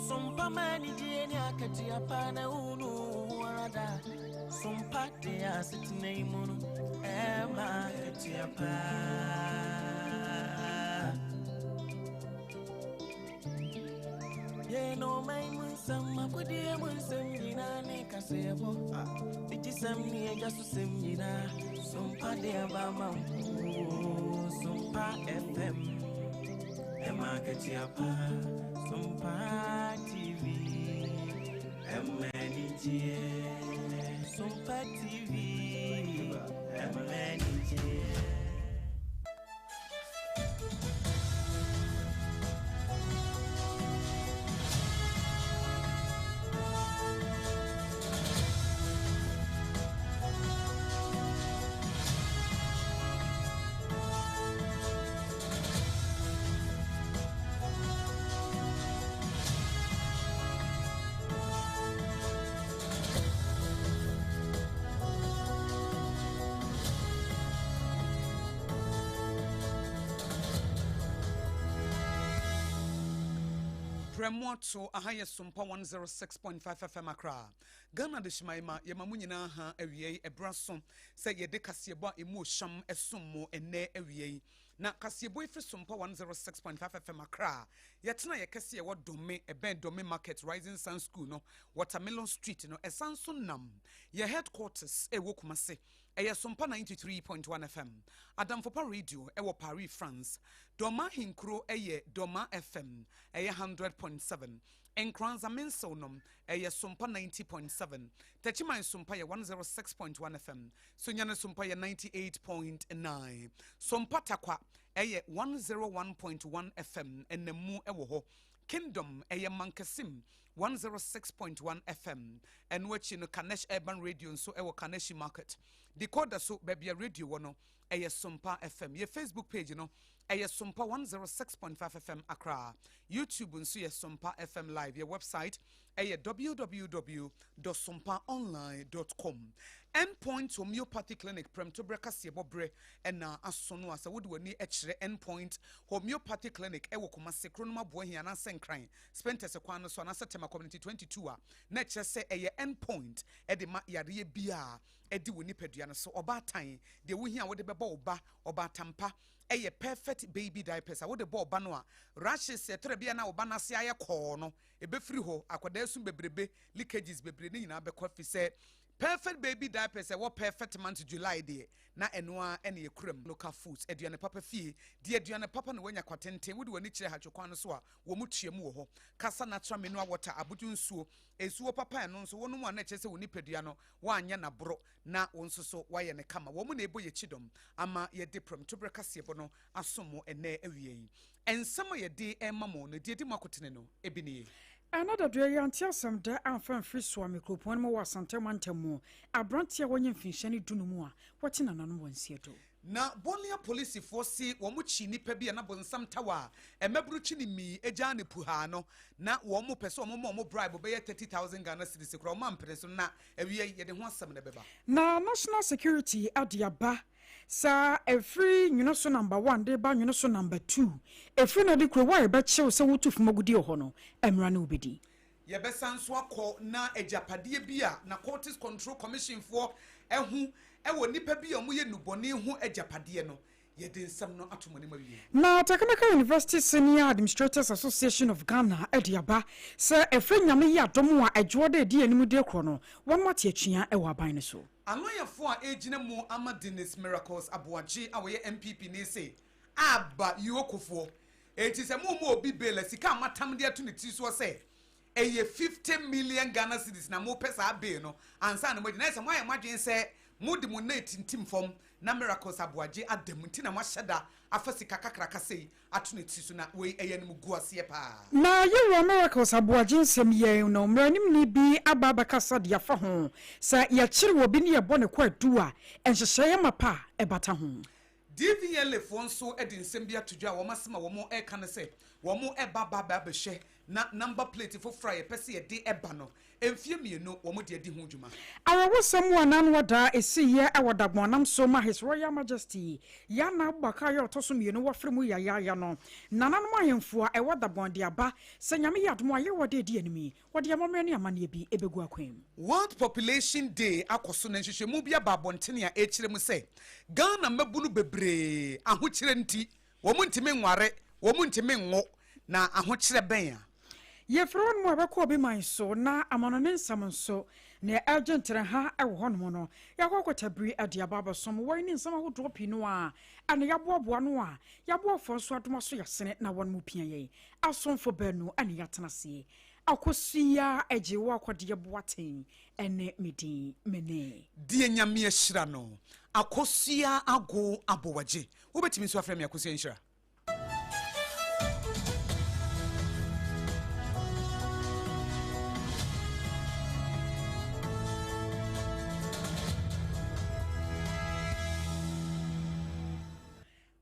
Sompa ma anigyeɛ ne akatua pa na wonu wo ho ara da. Sompa de asetena yi mu no ɛma akatua pa. Yɛn ɔman mu nsɛm, akodie mu nsɛm nyinaa ne kaseɛbɔ. Digyisɛm ne agya so sɛm nyinaa. Sompa de aba ma wo. Sompa FM. Ɛma akatua pa. Sompa TV. Ɛma anigyeɛ. Sompa TV. Ɛma anigyeɛ. Prɛmoato aha yɛ Sompa 106.5 FM Accra. Ghana Adehyeman ma yɛma mo nyinaa ha awiei ɛberɛ aso sɛ yɛde kaseɛbɔ a ɛmu ɔhyam ɛsom mo ɛnnɛ awiei. Na kaseɛbɔ yi firi Sompa 106.5 FM Accra. Yɛtena yɛ kɛse ɛwɔ Dome, ɛbɛn Dome Market, Rising Sun School no, Watermelon Street no, ɛsan so nam yɛ headquarters ɛwɔ Kumasi. Ɛyɛ Sompa 93.1 FM. Adamfopa Radio ɛwɔ Paris, France. Dɔma ahenkuro ɛyɛ Dɔma FM, ɛyɛ 100.7. Nkoranza Mensew nom ɛyɛ Sompa 90.7. Techiman Sompa yɛ 106.1 FM. Sunyani Sompa yɛ 98.9. Sompa Tarkwa ɛyɛ 101.1 FM ɛnamu ɛwɔ hɔ. Kingdom ɛyɛ Mankasim 106.1 FM. Ɛno akyi no Kanesh Urban Radio nso ɛwɔ Kaneshi Market. Decoder so baabi a radio wɔ no ɛyɛ Sompa FM. Yɛ Facebook page no ɛyɛ Sompa 106.5 FM Accra. YouTube nso yɛ Sompa FM Live. Yɛ website ɛyɛ www.sompaonline.com. Endpoint Homeopathy Clinic prɛmtoberɛ kaseɛbɔ berɛ ɛna aso no a sɛ wode w'ani kyerɛ Endpoint Homeopathy Clinic ɛwɔ Kumase, Kronom Aboahia anaasɛ Nkran, Spintex kwan no so anaasɛ Tema Community 22 a, na ɛkyerɛ sɛ ɛyɛ Endpoint ɛde ma yareɛ biara ɛdi wo nipadua no so. Ɔbaatan, deɛ wohia a wode bɛbɔ wo ba ɔbaatampa ɛyɛ Perfect Baby Diapers a wode bɔ ɔba no a, rashes ɛtɔrɔ bi a na wo ba no ase ayɛ kɔɔ no, ɛbɛfiri hɔ, akwadaa su bebrebe, leakages bebree ne nyinaa bɛkɔ afi sɛ Perfect Baby Diapers ɛwɔ Perfect Month July deɛ na ɛno ara ɛna ɛkura mu. Local Foods, aduane papa fie, di aduane papa na woanya kwatenten, wode w'ani kyerɛ hatwe kwan no so a, wɔn tua mu wɔ hɔ. Kasa Natural Mineral Water, abodwo nsuo, nsuo papa ɛno nso wonom a na ɛkyerɛ sɛ wo nipadua no woanyɛ no aboro na wo nso so woayɛ no kama. Wɔn na ɛbɔ yɛn kyidɔm ama yɛde prɛmtoberɛ kaseɛbɔ no asom mo ɛnnɛ awia yi. Nsɛm a yɛde rema mo no, deɛ ɛdi mu akotene no, ebi nie. Ɛna dadoa yi ante asɛm dɛ amfa amfiri Suame kuropɔn no mu wɔ Asante mantam mu. Aberanteɛ a wanya mfinhyia ne dunum a wɔte nananom wɔ nseɛ do. Na Bɔnea polisifoɔ se wɔn kyi nipa bi a na bonsam tawa a mmabunu kyi ne mii gyaa no puhaa no na wɔn pɛ sɛ wɔn ma wɔn bribe bɛyɛ 30,000 Ghana cedis koraa wɔn ampene so na awia yi yɛde ho asɛm no bɛba. Na National Security ade aba Sa ɛfiri Nwonoso number one de ba Nwonoso number two, ɛfiri no de kuro a yɛbɛkye wo sɛ wotu fam agudeɛ wɔ hɔ no, mmara ne wo bɛdi. Yɛbɛsan nso akɔ na agyapadeɛ bi a Narcotics Control Commission foɔ ahu wɔ nnipa bi a wɔyɛ nnubɔne ho agyapadeɛ no, yɛde nsɛm no ato mo anim awie. Na Technical University Senior Administrators Association of Ghana de aba sɛ ɛfiri Nyame yɛ adom a ɛdwoɔ da ɛdi anim de rekorɔ no, wɔn ate atua wɔ aban no so. Alɔyafoɔ a ɛregyina mu ama Dennis Miracles Aboagye a ɔyɛ NPP ni se, Aba Eokofoɔ, enti sɛ morema obi bail a sika a moatam de ato ne tiri soɔ sɛ ɛyɛ 50 million Ghana cedis na mopɛ saa bail no ansa na moagye no, na ayɛ sɛ moayɛ mo adwene sɛ mode mo nan retintim fam na Miracles Aboagye ada mu nti na moahyɛ da afa sika kakraka sei ato ne tiri so na wei ɛyɛ animguaseɛ paa. Na Yewura Miracles Aboagye nsɛm yi no, mmaranimni bi aba abɛkasa de afa ho sɛ yɛkyere obi ne yɛbɔ no kwaadu a, nhyehyɛeɛ mapa a ɛbata ho. DVLA foɔ nso de nsɛm bi ato dwa a wɔn asɛm a wɔn reka ne sɛ wɔn reba aba abɛhwɛ Na number plate foforɔ a yɛpɛ sɛ yɛde ba no, mfeɛ mmienu wɔde adi ho dwuma. Awerɛhosɛm a n'ano ɔda esiiɛ wɔ Dagbon so ma His Royal Majesty Yana Abubakar a ɔtɔ so mmienu wafiri mu yayaaya no, nananom ahemfo a ɛwɔ Dagbon de aba sɛ Nyame yɛ adom a Yehowa da adi anim yi, wɔde amammerɛ ne amanneɛ bi bɛgu akwan mu. World Population Day akɔ so na nhwehwɛmu bi aba abɔntene a ɛrekyerɛ mu sɛ Ghana mmabunu bebree ahokyerɛ nti wɔntumi nware, wɔntumi nwo, na ahokyerɛ bɛn a. Yɛfiri hɔnom a yɛbɛkɔ obi man so, na amanɔne nsɛm nso, nea ɛregye ntrɛha wɔ hɔnom no, yɛakɔ akɔtabiri de aba abɛsom. Wei ne nsɛm ahodoɔ pii no ara na yɛaboaboa ano a yɛaboafoɔ nso adom aso yɛasene na wɔn mu pia yɛn. Asomfo baanu na yɛatena ase akɔsua agye wo akɔdeɛ Boateng ne me din mene. Deɛ Nyame ahyira no, Akosua Ago Abowagye. Wobɛtumi nso afrɛ me Akosua Nhyira.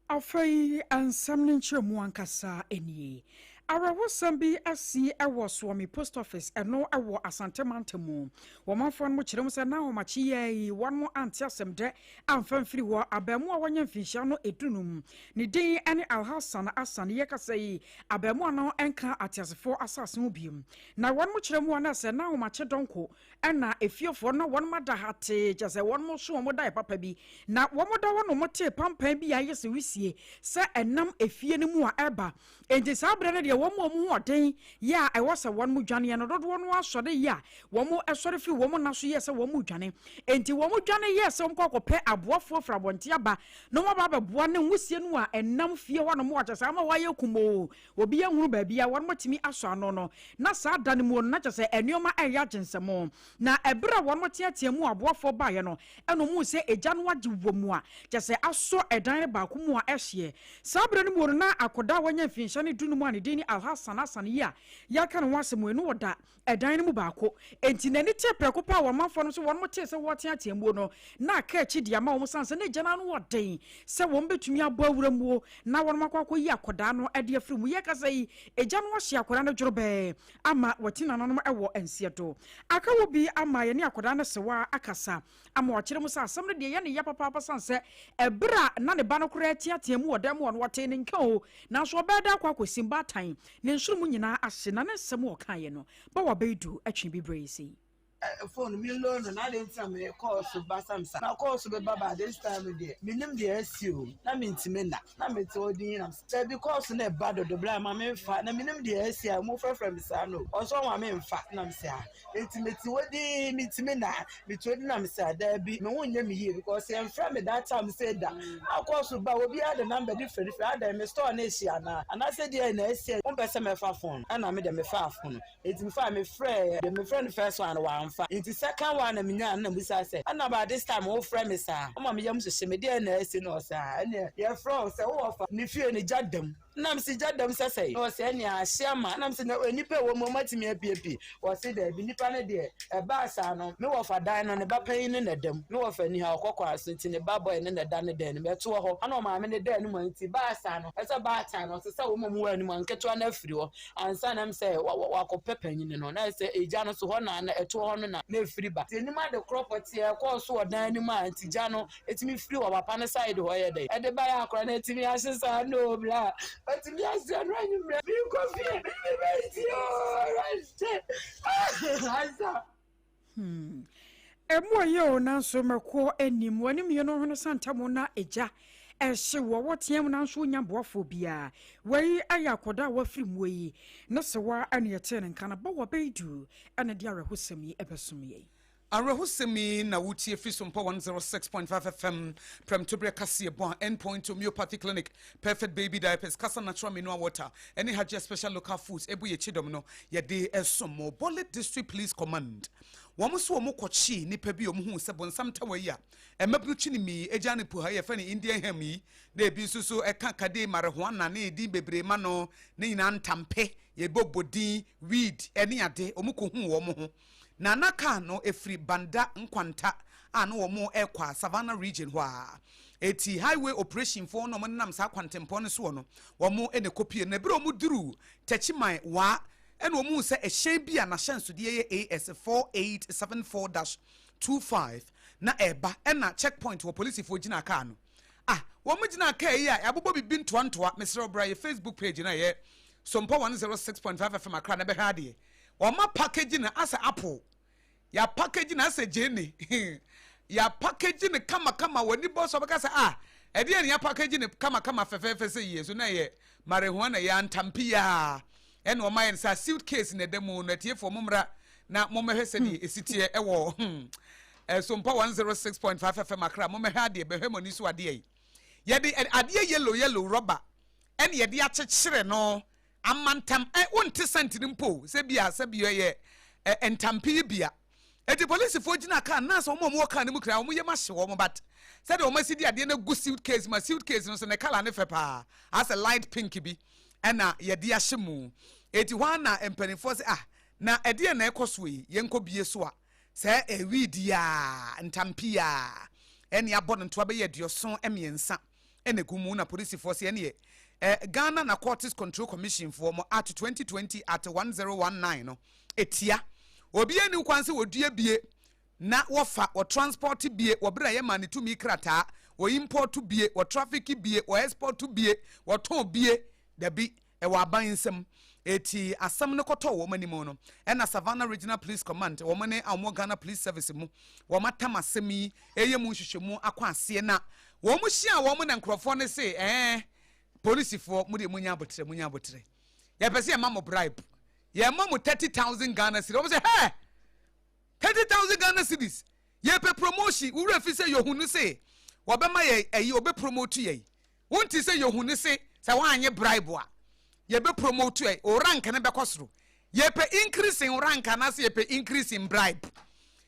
Afei nsɛm no nkyerɛmu ankasa nie. Awerɛhosɛm bi asi wɔ Suame Post Office, ɛno wɔ Asante mantam mu. Wɔmanfoɔ no kyerɛ mu sɛ na ahomakye yi ara yi wɔn ante asɛm dɛ amfa mfiri hɔ. Abaamua a wanya mfinhyia no edunum, ne din ne Alhassan Assan, yɛkasa yi abaamua no nka ateasefoɔ asase ho bio. Na wɔn kyerɛ mu a na sɛ na ahomakye dɔnko na efiefoɔ no na wɔn ada hatee, kyerɛ sɛ wɔn so wɔn daeɛ papa bi. Na wɔn da hɔ na wɔn tee pampan bi a ayɛ sɛ wisie sɛ ɛnam efie no mu a ɛreba. Enti saa berɛ no deɛ wɔn a wɔn ho ɔden yɛ a ɛwɔ sɛ wɔn dwaneɛ no, dodoɔ no ara sɔre yɛ a wɔn sɔre firi wɔn nna so yɛɛ sɛ wɔn redwane. Enti wɔn dwane yɛɛ sɛ wɔkɔ akɔpɛ aboafoɔ firi abɔnten aba na wɔn aba abɛboa ne nwusie no a ɛnam fie hɔ nom a kyerɛ sɛ ama wɔayɛ kumoo, obi anhunu baabi a wɔn atumi asɔ ano no. Na saa da no mu no na kyerɛ sɛ nneɛma reyɛ agye nsam. Na ɛberɛ a wɔn teatea mu aboafoɔ baeɛ no, ɛna wɔhuu sɛ egya no agye wɔ mu a kyerɛ sɛ asɔ ɛdan no baako mu a ɛhyeɛ. Saa berɛ no mu no na akwadaa a wanya mfinhyia ne dunum a ne din ne Alhassan Hassan yi a yɛreka ne ho asɛm yi no ɔda ɛdan no mu baako. Enti n'ani tee prɛko pɛ a wɔn manfoɔ no nso wɔn tee sɛ wɔreteatea muo no, na aka akyi de ama wɔn sane sɛ na egya no ano wɔ den sɛ wɔn bɛtumi abɔ awura muo na wɔn akɔ akɔyi akwadaa no de afiri mu. Yɛrekasa yi, egya no ahye akwadaa no dworobɛɛ ama wati nananom wɔ nseɛ do. Aka wɔ bi ama yɛne akwadaa no sewa akasa ama wakyerɛ mu sɛ asɛm no deɛ ɛyɛ ne ya papaapa sane sɛ ɛberɛ a na ne ba no koraa teatea mu wɔ dan mu hɔ no ɔtee ne nka o, nanso ɔbɛɛ da akɔ akɔsim baatan ne nsono mu nyinaa ahye na ne nsɛm a ɔkaeɛ no ba wabɛdu twe bi berɛ yi sei. Phone me loan no na adɛn nti na me call so ba sam sa na call so bɛba ba this time deɛ menim deɛ asi o na mentumi nna na mete hɔ din na dabi call so na ɛba dodo bla ma memfa na menim deɛ asi a mo frɛfrɛ me saa no ɔsɛ ɔma memfa na mesɛ a enti mete hɔ din mentumi nna mete hɔ din na mesɛ a dabi me ho nyɛ me yie because yɛmfrɛ me that time sɛ da na call so ba obiara de number different different adɛn me store na ɛhyi anaa anaasɛ deɛ na asi a wompɛ sɛ mɛfa phone ɛna me deɛ mefaa phone. Enti mefaa mefrɛɛ deɛ mefrɛ no first one no wamfa nti second one na menyaa no na mebisaa sɛ ɛna about this time wofrɛ me saa woma me yam hyehye me deɛn na asi na ɔse ah ɛneɛ yɛfrɛ wo sɛ wowɔ fa ne fie no gya dam na mese gya dam sɛ sɛn na ɔse ɛneɛ ahye ama na mese na nnipa ɛwɔ mu ɔmatumi apiepie ɔse daabi nnipa no deɛ ɛbaa saa no me wɔfa dan no ne ba panyin no na ɛda mu me wɔfa ni ha ɔkɔ kwan so nti ne ba boy no na ɛda ne dan no mu ɛtoɔ hɔ ɛna ɔmaame no dan no mu nti baa saa no ɛsɛ baatan no ɔse sɛ wɔn mu wɔ anim a nketewa no afiri hɔ Ansa na sɛ wakɔpɛ panyin no, na ɛsɛ egya no so hɔ na na ɛtoɔ hɔ no na na efiri ba. Nti enim ade korɔ pɔtee a ɛkɔɔ so wɔ dan no mu a nti gya no etumi firi wɔ papa no side hɔ yɛ dɛn ɛde baeɛ akora no atumi ahye saa no bra atumi ahye ɛno anwummerɛ menkɔ fie me bɛnti oo Awurade ansa. Hmm. Emu ɔyɛ o, nanso mɛkɔ anim. Wɔne mmienu ho no santam na egya ɛhye wɔ wɔteam nanso wonya boafoɔ biara. Wei ayɛ akɔda a wafiri mu yi ne sewa ɛne ɛtee ne nka no bɔ wɔ bɛyi du ɛne de awerɛhosɛm yi ɛbɛsom yɛn. Awerɛhosɛm yi na wotie firi Sompa 106.5 FM Prɛmtoberɛ kaseɛbɔ a Endpoint Homeopathy Clinic, Perfect Baby Diapers, Kasa Natural Mineral Water ne Hajia Special Local Foods ɛbu yɛn kyidɔm no yɛde resom mo. Bole District Police Command wɔn nso wɔn kɔkyee nnipa bi a wɔn huu sɛ bonsam tawa yi a mmabunu kyinimi agya no puha yi yɛfrɛ no Indian hemp yi na ebi nso so ɛka kade marijuana ne edin bebree ma no ne nyinaa ntampe yɛbɔbɔ din weed ɛne ade wɔn kɔhuu wɔn ho Na na car no firi Banda nkwanta a na wɔn rekɔ a Savannah region hɔ a. Eti highway operation foɔ na wɔn nenam saa kwantempɔn no soɔ no, wɔn na ɛkɔpie no. Na ɛberɛ a wɔn duruu Techiman Waa Ɛna wɔn hu sɛ ɛhyɛn bi a n'ahyɛnsodeɛ yɛ AS 4874-25 na ɛreba. Ɛna check point wɔ polisifoɔ gyina kaa no. Ah, wɔn gyina kaa yi a yɛabobɔ bibi ntoa ntoa. Mesrɛ wo bra yɛ Facebook page na ɛyɛ Sompa 106.5 FM Accra na bɛhwɛ adeɛ. Wɔn apackage no asɛ apple. Yɛapackage no asɛ gyeene. Yɛapackage no kamakama, w'ani bɔ so bɛka sɛ ah, ɛdeɛ ne yɛapackage no kamakama fɛfɛɛfɛ sɛ yie so na ɛyɛ marijuana yɛ antampi yaa. Ɛna wɔn ayɛ no sɛ suitcase na ɛda mu no. Atiefoɔ, mo mmra na mommɛhwɛ sɛdeɛ ɛsi teɛ ɛwɔ Sompa 106.5 FM Accra. Mommɛhwɛ adeɛ, bɛhwɛ mo ani so adeɛ yi. Yɛde adeɛ yellow yellow rubber ɛna yɛde akyekyere no amantam. Wonte scent no mpo sɛ bia sɛ bia yɛ ntampe yi bia. Eti polisifoɔ gyina kaa nurse wɔn a wɔwɔ kaa no mu kura wɔn yam ahye wɔn, but sɛdeɛ wɔn asi de adeɛ no agu suitcase ma suitcase no so ne colour ne fɛ paa, asɛ light pink bi ɛna yɛde ahyɛ mu. Eti hɔ na mpanimfoɔ sɛ, ah, na ɛdeɛ na ɛkɔ so yi, yɛnkɔ bie so a sɛ ɛweed yaa ntampe yaa ɛne abɔ no ntoa bɛyɛ 73 ɛna egu mu. Na polisifoɔ sɛ ɛneɛ Ghana Narcotics Control Commission foɔ mo Act 2020 Act 1019 no etia obiara ni kwan sɛ wɔdua bie na wɔfa wɔ transport bie wɔ bere a yɛma ne tumi krataa, wɔ import bie, wɔ traffic bie, wɔ export bie, wɔtɔn bie. Dabi, ɛwɔ aban nsam. Eti asɛm no kɔtɔ wɔn anim no, ɛna Savannah Regional Police Command wɔn ne a wɔn Ghana Police Service mu wɔn atam asɛm yi ɛyɛ mu nhwehwɛmu akɔ aseɛ. Na wɔn hyia wɔn na nkurɔfoɔ no se polisifoɔ, mo deɛ mo nya abotire, mo nya abotire, yɛpɛ sɛ yɛma mo bribe, yɛma mo 30,000 Ghana cedis. Wɔn sɛ hɛɛ, 30,000 Ghana cedis, yɛpɛ promotion. Wura fi sɛ yohunu se wɔbɛma yɛ ɛyi, wɔbɛ promote yɛ. Wonti sɛ yohunu se sɛ wɔanyɛ bribe a yɛbɛ promote yɛ, o rank no bɛkɔ soro. Yɛpɛ increase in rank anaasɛ yɛpɛ increase in bribe?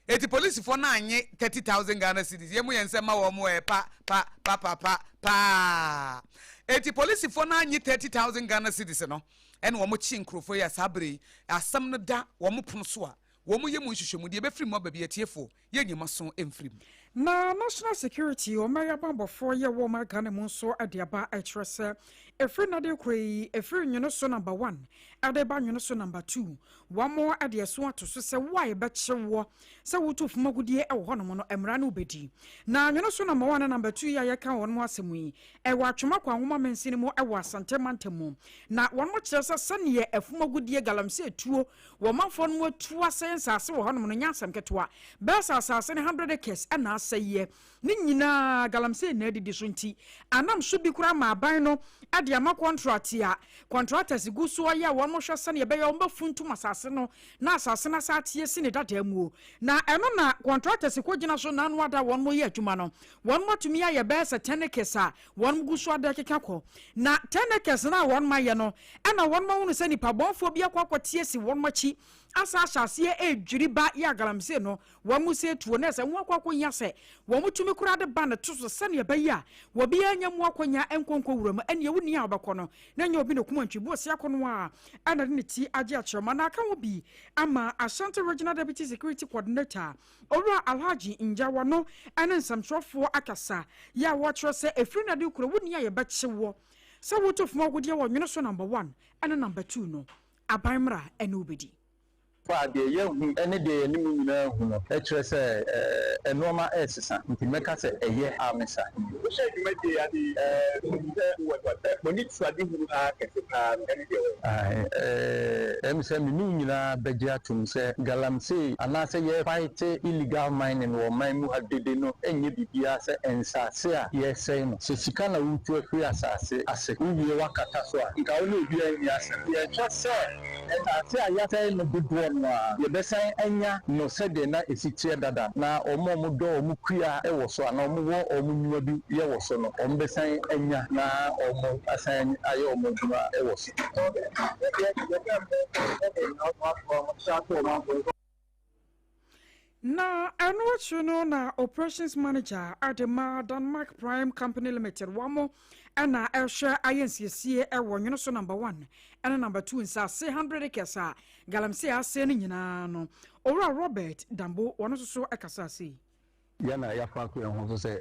Eti polisifoɔ no anye 30,000 Ghana cedis. Yɛn mu yɛn nsɛm ma wɔn mo pa pa pa pa pa paa. Eti polisifoɔ no anye 30,000 Ghana cedis no, ɛna wɔn kye nkurɔfoɔ yi a saa bere yi asɛm no da wɔn pono so a wɔn yɛ mu nhwehwɛmu deɛ ɛbɛfiri mu aba bi. Atiefoɔ, yɛn nyima so mfiri mu. Na National Security, ɔman abanbɔfoɔ yɛ wɔ ɔman Ghana mu nso de aba kyerɛ sɛ ɛfiri nnade koro yi, ɛfiri Nwene so number one ɛde ba Nwene so number two, wɔn de ɛso ato so sɛ wo a yɛbɛkye wɔ sɛ wotu fam agudie wɔ hɔnom no, mmara no wobɛdi. Na Nwene so number one ne number two yi a yɛka wɔn ho asɛm yi, ɛwɔ Atwoma Kwanwoma mansini mu ɛwɔ Asante mantam mu. Na wɔn kyerɛ sɛ sɛneɛ afum agudie, galamsey tuo, wɔn manfoɔ no mu atu asɛe nsase wɔ hɔnom no nyɛ asɛm ketewa. Bɛyɛ sɛ asase no 100 acres ɛna asɛeɛ ne nyinaa galamsey na adidi so. Nti anam so bi koraa ma aban no de ama contract a contractors gu so ayɛ a wɔn hwɛ sɛnea ɛbɛyɛ wɔn bɛfuntum asase no na asase no asa ateɛ si ne dadaa mu. Na ɛno na contractors kɔ gyina so na ano ada wɔn mo yɛ adwuma no, wɔn mo atumi ayɛ bɛyɛ sɛ 10 acres a wɔn gu so ada keka kɔ. Na 10 acres no a wɔn ayɛ no, ɛna wɔn ahunu sɛ nipa bɔnfoɔ bi akɔ akɔte asi wɔn akyi asa ahyɛ aseɛ ɛredwiri ba yɛ agalamsey no. Wɔn mo sɛ tuo na ɛsɛ ho akɔ akɔnya sɛ wɔn mo tumi koraa de ba ne to so sɛnea ɛbɛyɛ a wɔbiara nya mu akɔnya nkonko wura mu. Ɛnea wonni a wɔbɛkɔ no na nyɛ obi na kum antwi bu ɔsi akɔ no a ɛna de ne ti agye akyerɛma. Na aka ho bi ama Ashanti Regional Deputy Security Coordinator, Owura Alhaji Ngyawa no, ɛne nsɛmtwerɛfoɔ akasa yɛ a wɔkyerɛ sɛ ɛfiri na de kuro wonni a yɛbɛkye wɔ sɛ wotu fam agudeɛ wɔ Nwene so number one ɛne number two no, aban mmara ɛne wobɛdi. Fa deɛ yɛhu ne deɛ yɛne mu nyinaa hu no kyerɛ sɛ nneɛma ɛresesa, nti mɛka sɛ ɛyɛ a mesa. Wohyɛ dwumadie ade sɛ wɔ ne suadehunu paa kɛse paa no ɛne deɛ wɔ. Sɛ me ne wo nyinaa bɛgye atom sɛ galamsey anaasɛ yɛfight illegal mining wɔ ɔman mu ha dede no ɛnyɛ biribiara sɛ nsase a yɛsɛe no. Sɛ sika na wotu afiri asase ase, wowie wakata so a, nka wo ne obiara nni asɛm. Yɛhwɛ sɛ asase a yɛasɛe no dodoɔ no a yɛbɛsan anya no sɛdeɛ na ɛsi teɛ dada, na wɔn a wɔdɔ wɔn kua wɔ so anaa wɔwɔ wɔn nnwuma bi yɛ wɔ so no, wɔn bɛsan anya na wɔn asan ayɛ wɔn adwuma wɔ so. Na ɛno akyi no na operations manager ade ma Denmark Prime Company Limited, wɔn ɛna ɛhwɛ ayɛ nsiesie ɛwɔ Nwono so number one ɛne number two nsase 100 acres a galamsey ase no nyinaa no, Owura Robert Dambo, wɔn nso so ɛkasa ase yi. Yɛn na yɛafa ato yɛn ho so sɛ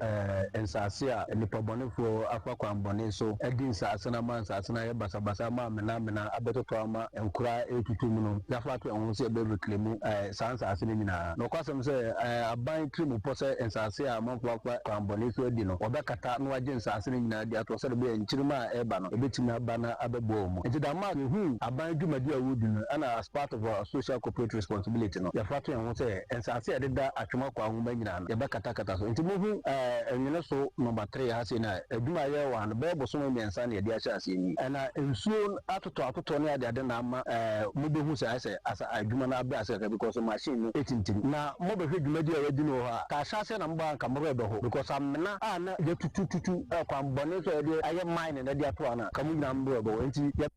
nsase a nnipabɔnefoɔ afa kwammɔne so adi nsase no ama nsase no ayɛ basabasa ama amenamena abɛtotɔ ama nkoraa retutu mu no, yɛafa ato yɛn ho so sɛ yɛbɛreklemu saa nsase no nyinaa. Nokwasɛm sɛ, aban tirimupɔ sɛ nsase a amanfoɔ afa kwammɔne so adi no, wɔbɛkata na wɔagye nsase no nyinaa de ato hɔ sɛdeɛ ɛbɛyɛ a nkyirimma a ɛreba no, ɛbɛtumi aba na abɛboa wɔn. Enti da ma yɛhuu aban dwumadi a wɔredi no, ɛna as part of our social corporate responsibility no, yɛfa to yɛn ho sɛ nsase a ɛdeda Atwom Akwaa Nwoma nyinaa no, yɛbɛkatakata so. Nti mohu Nwene so nɔma tree ha sei no a, adwuma a yɛyɛ wɔ ha no, bɛyɛ bosome mmiɛnsa na yɛde ahyɛ aseɛ nie. Ɛna nsuo atotɔ atotɔ ne adeade na ama mobɛhu sɛ ayɛ sɛ asa adwuma no abrɛ ase kakra because machine no tintim. Na mobɛhwɛ dwumadi a yɛadi no wɔ hɔ a, ka ahyɛaseɛ na mobaa anka mo werɛ bɛho because amena a na yɛatutututu kwan bɔne so a yɛde ayɛ mine no de ato hɔ no a, ka mo nyinaa mo werɛ bɛho. Nti yɛ.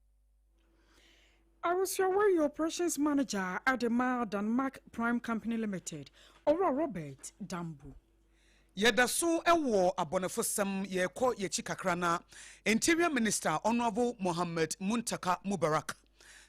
Abusua wei yɛ Operations Manager de ma Danmark Prime Company Limited, Owura Robert Dambu. Yɛda so wɔ abɔnefosɛm, yɛrekɔ yɛakyi kakra na Interior Minister Honourable Mohammed Muntaka Mubarak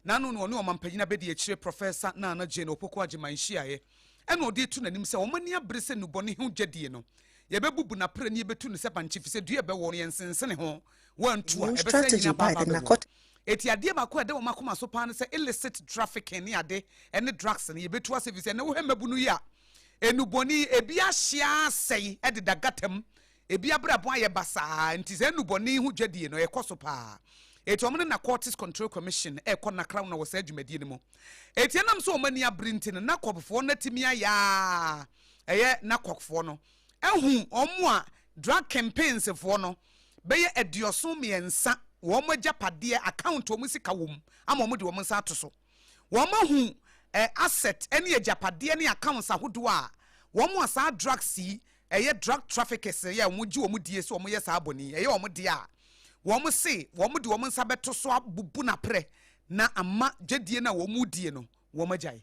n'ano na ɔne ɔmampanyin abadiakyire Professor Nana Jane Opoku Agyemang hyiaeɛ ɛna ɔde reto n'anim sɛ wɔn ani abere sɛ nnubɔne ho dwadie no yɛbɛbubu n'aprɛ ne yɛbɛtu no sɛ bankye fisɛ dua ɛbɛwɔ no yɛnsensene ho wɔantu A a new ɛbɛsɛ strategy nyina by baaba the abɛwɔ Narcotics Eti adeɛ baako a ɛda wɔn akoma so paa ne sɛ illicit trafficking ne ade ne drugs no yɛbɛtu ase efisɛ ɛnɛ wohwɛ mmabunu yi a nnubɔne yi ebi ahye ara asɛe deda gata mu, ebi abrabɔ ayɛ basaa nti saa nnubɔne yi ho dwadie no ɛkɔ so paa. Eti wɔn ne Narcotics Control Commission ɛrekɔ Nakra na wɔ saa dwumadie no mu. Eti ɛnam sɛ wɔn ani abere nti no NACOB foɔ no atumi ayɛ ara ɛyɛ NACOC foɔ no ahu wɔn a drug kingpins foɔ no bɛyɛ 73 wɔn agyapadeɛ account wɔn sika wɔ mu ama wɔn de wɔn nsa ato so. Wɔn ahu asset ne agyapadeɛ ne accounts ahodoɔ a wɔn a saa drugs yi ɛyɛ drug traffickers yɛ wɔn gye wɔn die sɛ wɔn yɛ saa bɔne yi ɛyɛ wɔn deɛ a wɔn se wɔn de wɔn nsa bɛto so abubu n'aprɛ na ama gyedie no a wɔn die no wɔn agyae.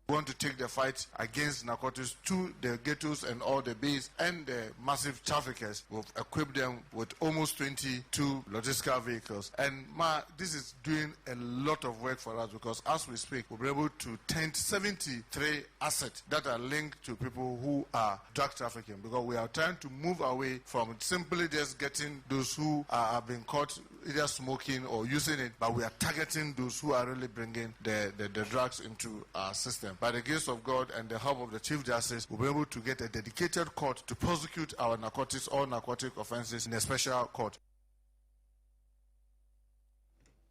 We want to take the fight against narcotics to the ghettos and all the bays and the massive traffickers. We've equipped them with almost 22 logistical vehicles. And ma, this is doing a lot of work for us because as we speak, we'll be able to tent 73 assets that are linked to people who are drug trafficking, because we are trying to move away from simply just getting those who have been caught either smoking or using it, but we are targeting those who are really bringing the drugs into our system. By the grace of God and the help of the Chief Justice, we'll be able to get a dedicated court to prosecute our narcotics, all narcotic offenses in a special court.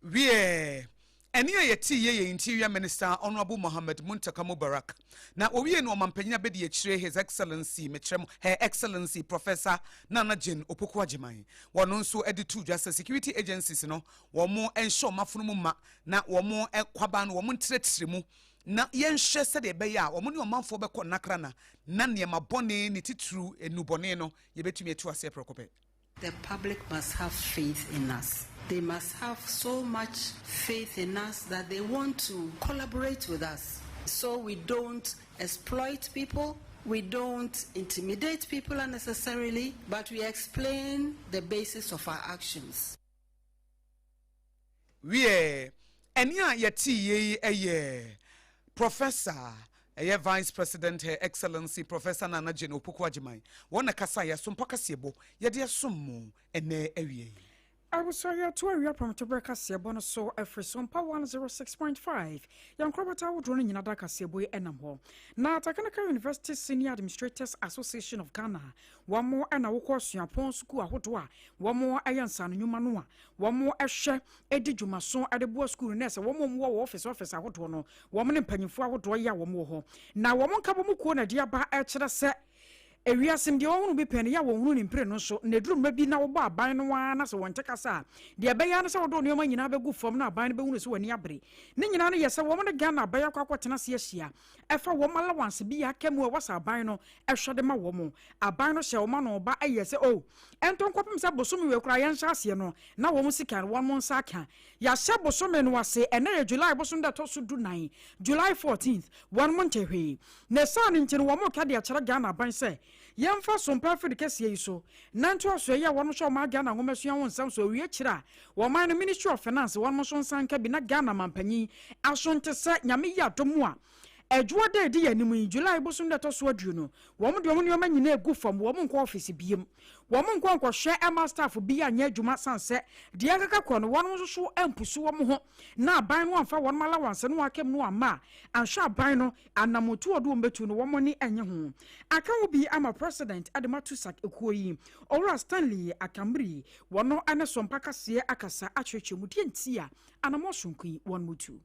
Wie ɛne a yɛte yie yɛ Interior Minister Honourable Mohammed Muntaka Mubarak na owie no ɔmampanyin abɛdi akyire, His Excellency, mekyerɛ mu Her Excellency Professor Nana Jane Opoku Agyeman, wɔno nso de to dwa sɛ security agencies no wɔn nhyɛ wɔn afono mu ma na wɔn kwaba no wɔn ntrɛtrɛ mu na yɛnhwɛ sɛdeɛ ɛbɛyɛ a wɔn ne ɔmanfoɔ bɛkɔ nnakra na nneɛma bɔne ne titiriw nnubɔne no yɛbɛtumi atu aseɛ prɛko pɛ. The public must have faith in us. They must have so much faith in us that they want to collaborate with us. So we don't exploit people, we don't intimidate people unnecessarily, but we explain the basis of our actions. Wie ɛne a yɛte yie yi yɛ Professor ɛyɛ Vice President, Her Excellency Professor Nana Jane Opoku Agyeman, wɔn na kasa yɛ asompa kaseɛbɔ yɛde asom mu ɛnɛ awie yi. Abusua, to awia prɔmtoberɛ kaseɛbɔ no so afiri Sompa 106.5. Yɛn nkorabata ahodoɔ no nyina da kaseɛbɔ yi ɛnam hɔ. Na Technical University Senior Administrators Association of Ghana, wɔn ɛna wokɔ suapɔn sukuu ahodoɔ a wɔn ɛyɛ nsano nnwuma no a wɔn ɛhwɛ ɛdi dwumaso ɛde boa sukuu no na ɛsɛ wɔn a wɔwɔ wɔ office ahodoɔ no, wɔn ne mpanyinfoɔ ahodoɔ yi a wɔn wɔ hɔ na wɔn nkabɔ mu kuo na ɛde aba ɛkyerɛ sɛ ewiase deɛ wɔhunu bi pɛn yɛ a wɔhunu ne mpire no nso na eduru mmerɛ bi na wɔbɔ aban no ara na sɛ wɔn te kasa a, deɛ ɛbɛyɛ ne sɛ wɔde nneɛma nyinaa bɛgu fam na aban no bɛhunu sɛ wɔn ani abere. Ne nyinaa no yɛ sɛ wɔn ne Ghana aban akɔ akɔtena ase ahyia ɛfa wɔn allowance bi aka mu a ɛwɔ sɛ aban no ɛhwɛ de ma wɔn. Aban no hyɛ wɔn ano ba ɛyɛ sɛ o ɛntɔ nkɔpem sɛ bosome wei koraa yɛnhyɛ aseɛ no na wɔn sika no wɔn nsa aka. Yɛahyɛ bosome no ase, ɛnɛ yɛ July bosom da ɛtɔ so 14, July 14th, wɔn mo nkyɛ hwee. Na ɛsaa no nti no wɔn ka de akyerɛ Ghana aban sɛ yɛmfa sompa afiri kɛseɛ yi so na ntoasoɔ yi a wɔn hyɛ ɔman Ghana nwomasua ho nsɛm so awie kyerɛ a wɔman no Ministry of Finance wɔn nso nsa nka bi na Ghana mampanyin aso nte sɛ Nyame yi adom a. Ɛdwoɔ da edi yɛn anim yi, July bosom da ɛtɔ so 20, wɔn de wɔn nneɛma nyinaa egu fam, wɔn nkɔ office biem. Wɔn nkɔ nkɔhwɛ ɛma staff bi anyɛ adwuma san sɛ deɛ ɛkeka kɔ no, wɔn nso so ampusu wɔn ho na aban no amfa wɔn allowance no akam no amma a, anhwɛ aban no anamotu ɔde wɔn bɛtu no, wɔn ani nye ho. Aka ho bi ama President de ma Tusac ekuo yi, Owura Stanley Akamiri, wɔn ne Sompa kaseɛ akasa akyerɛkyerɛ mu deɛ nti a anammɔn sononko yi wɔn mu tu.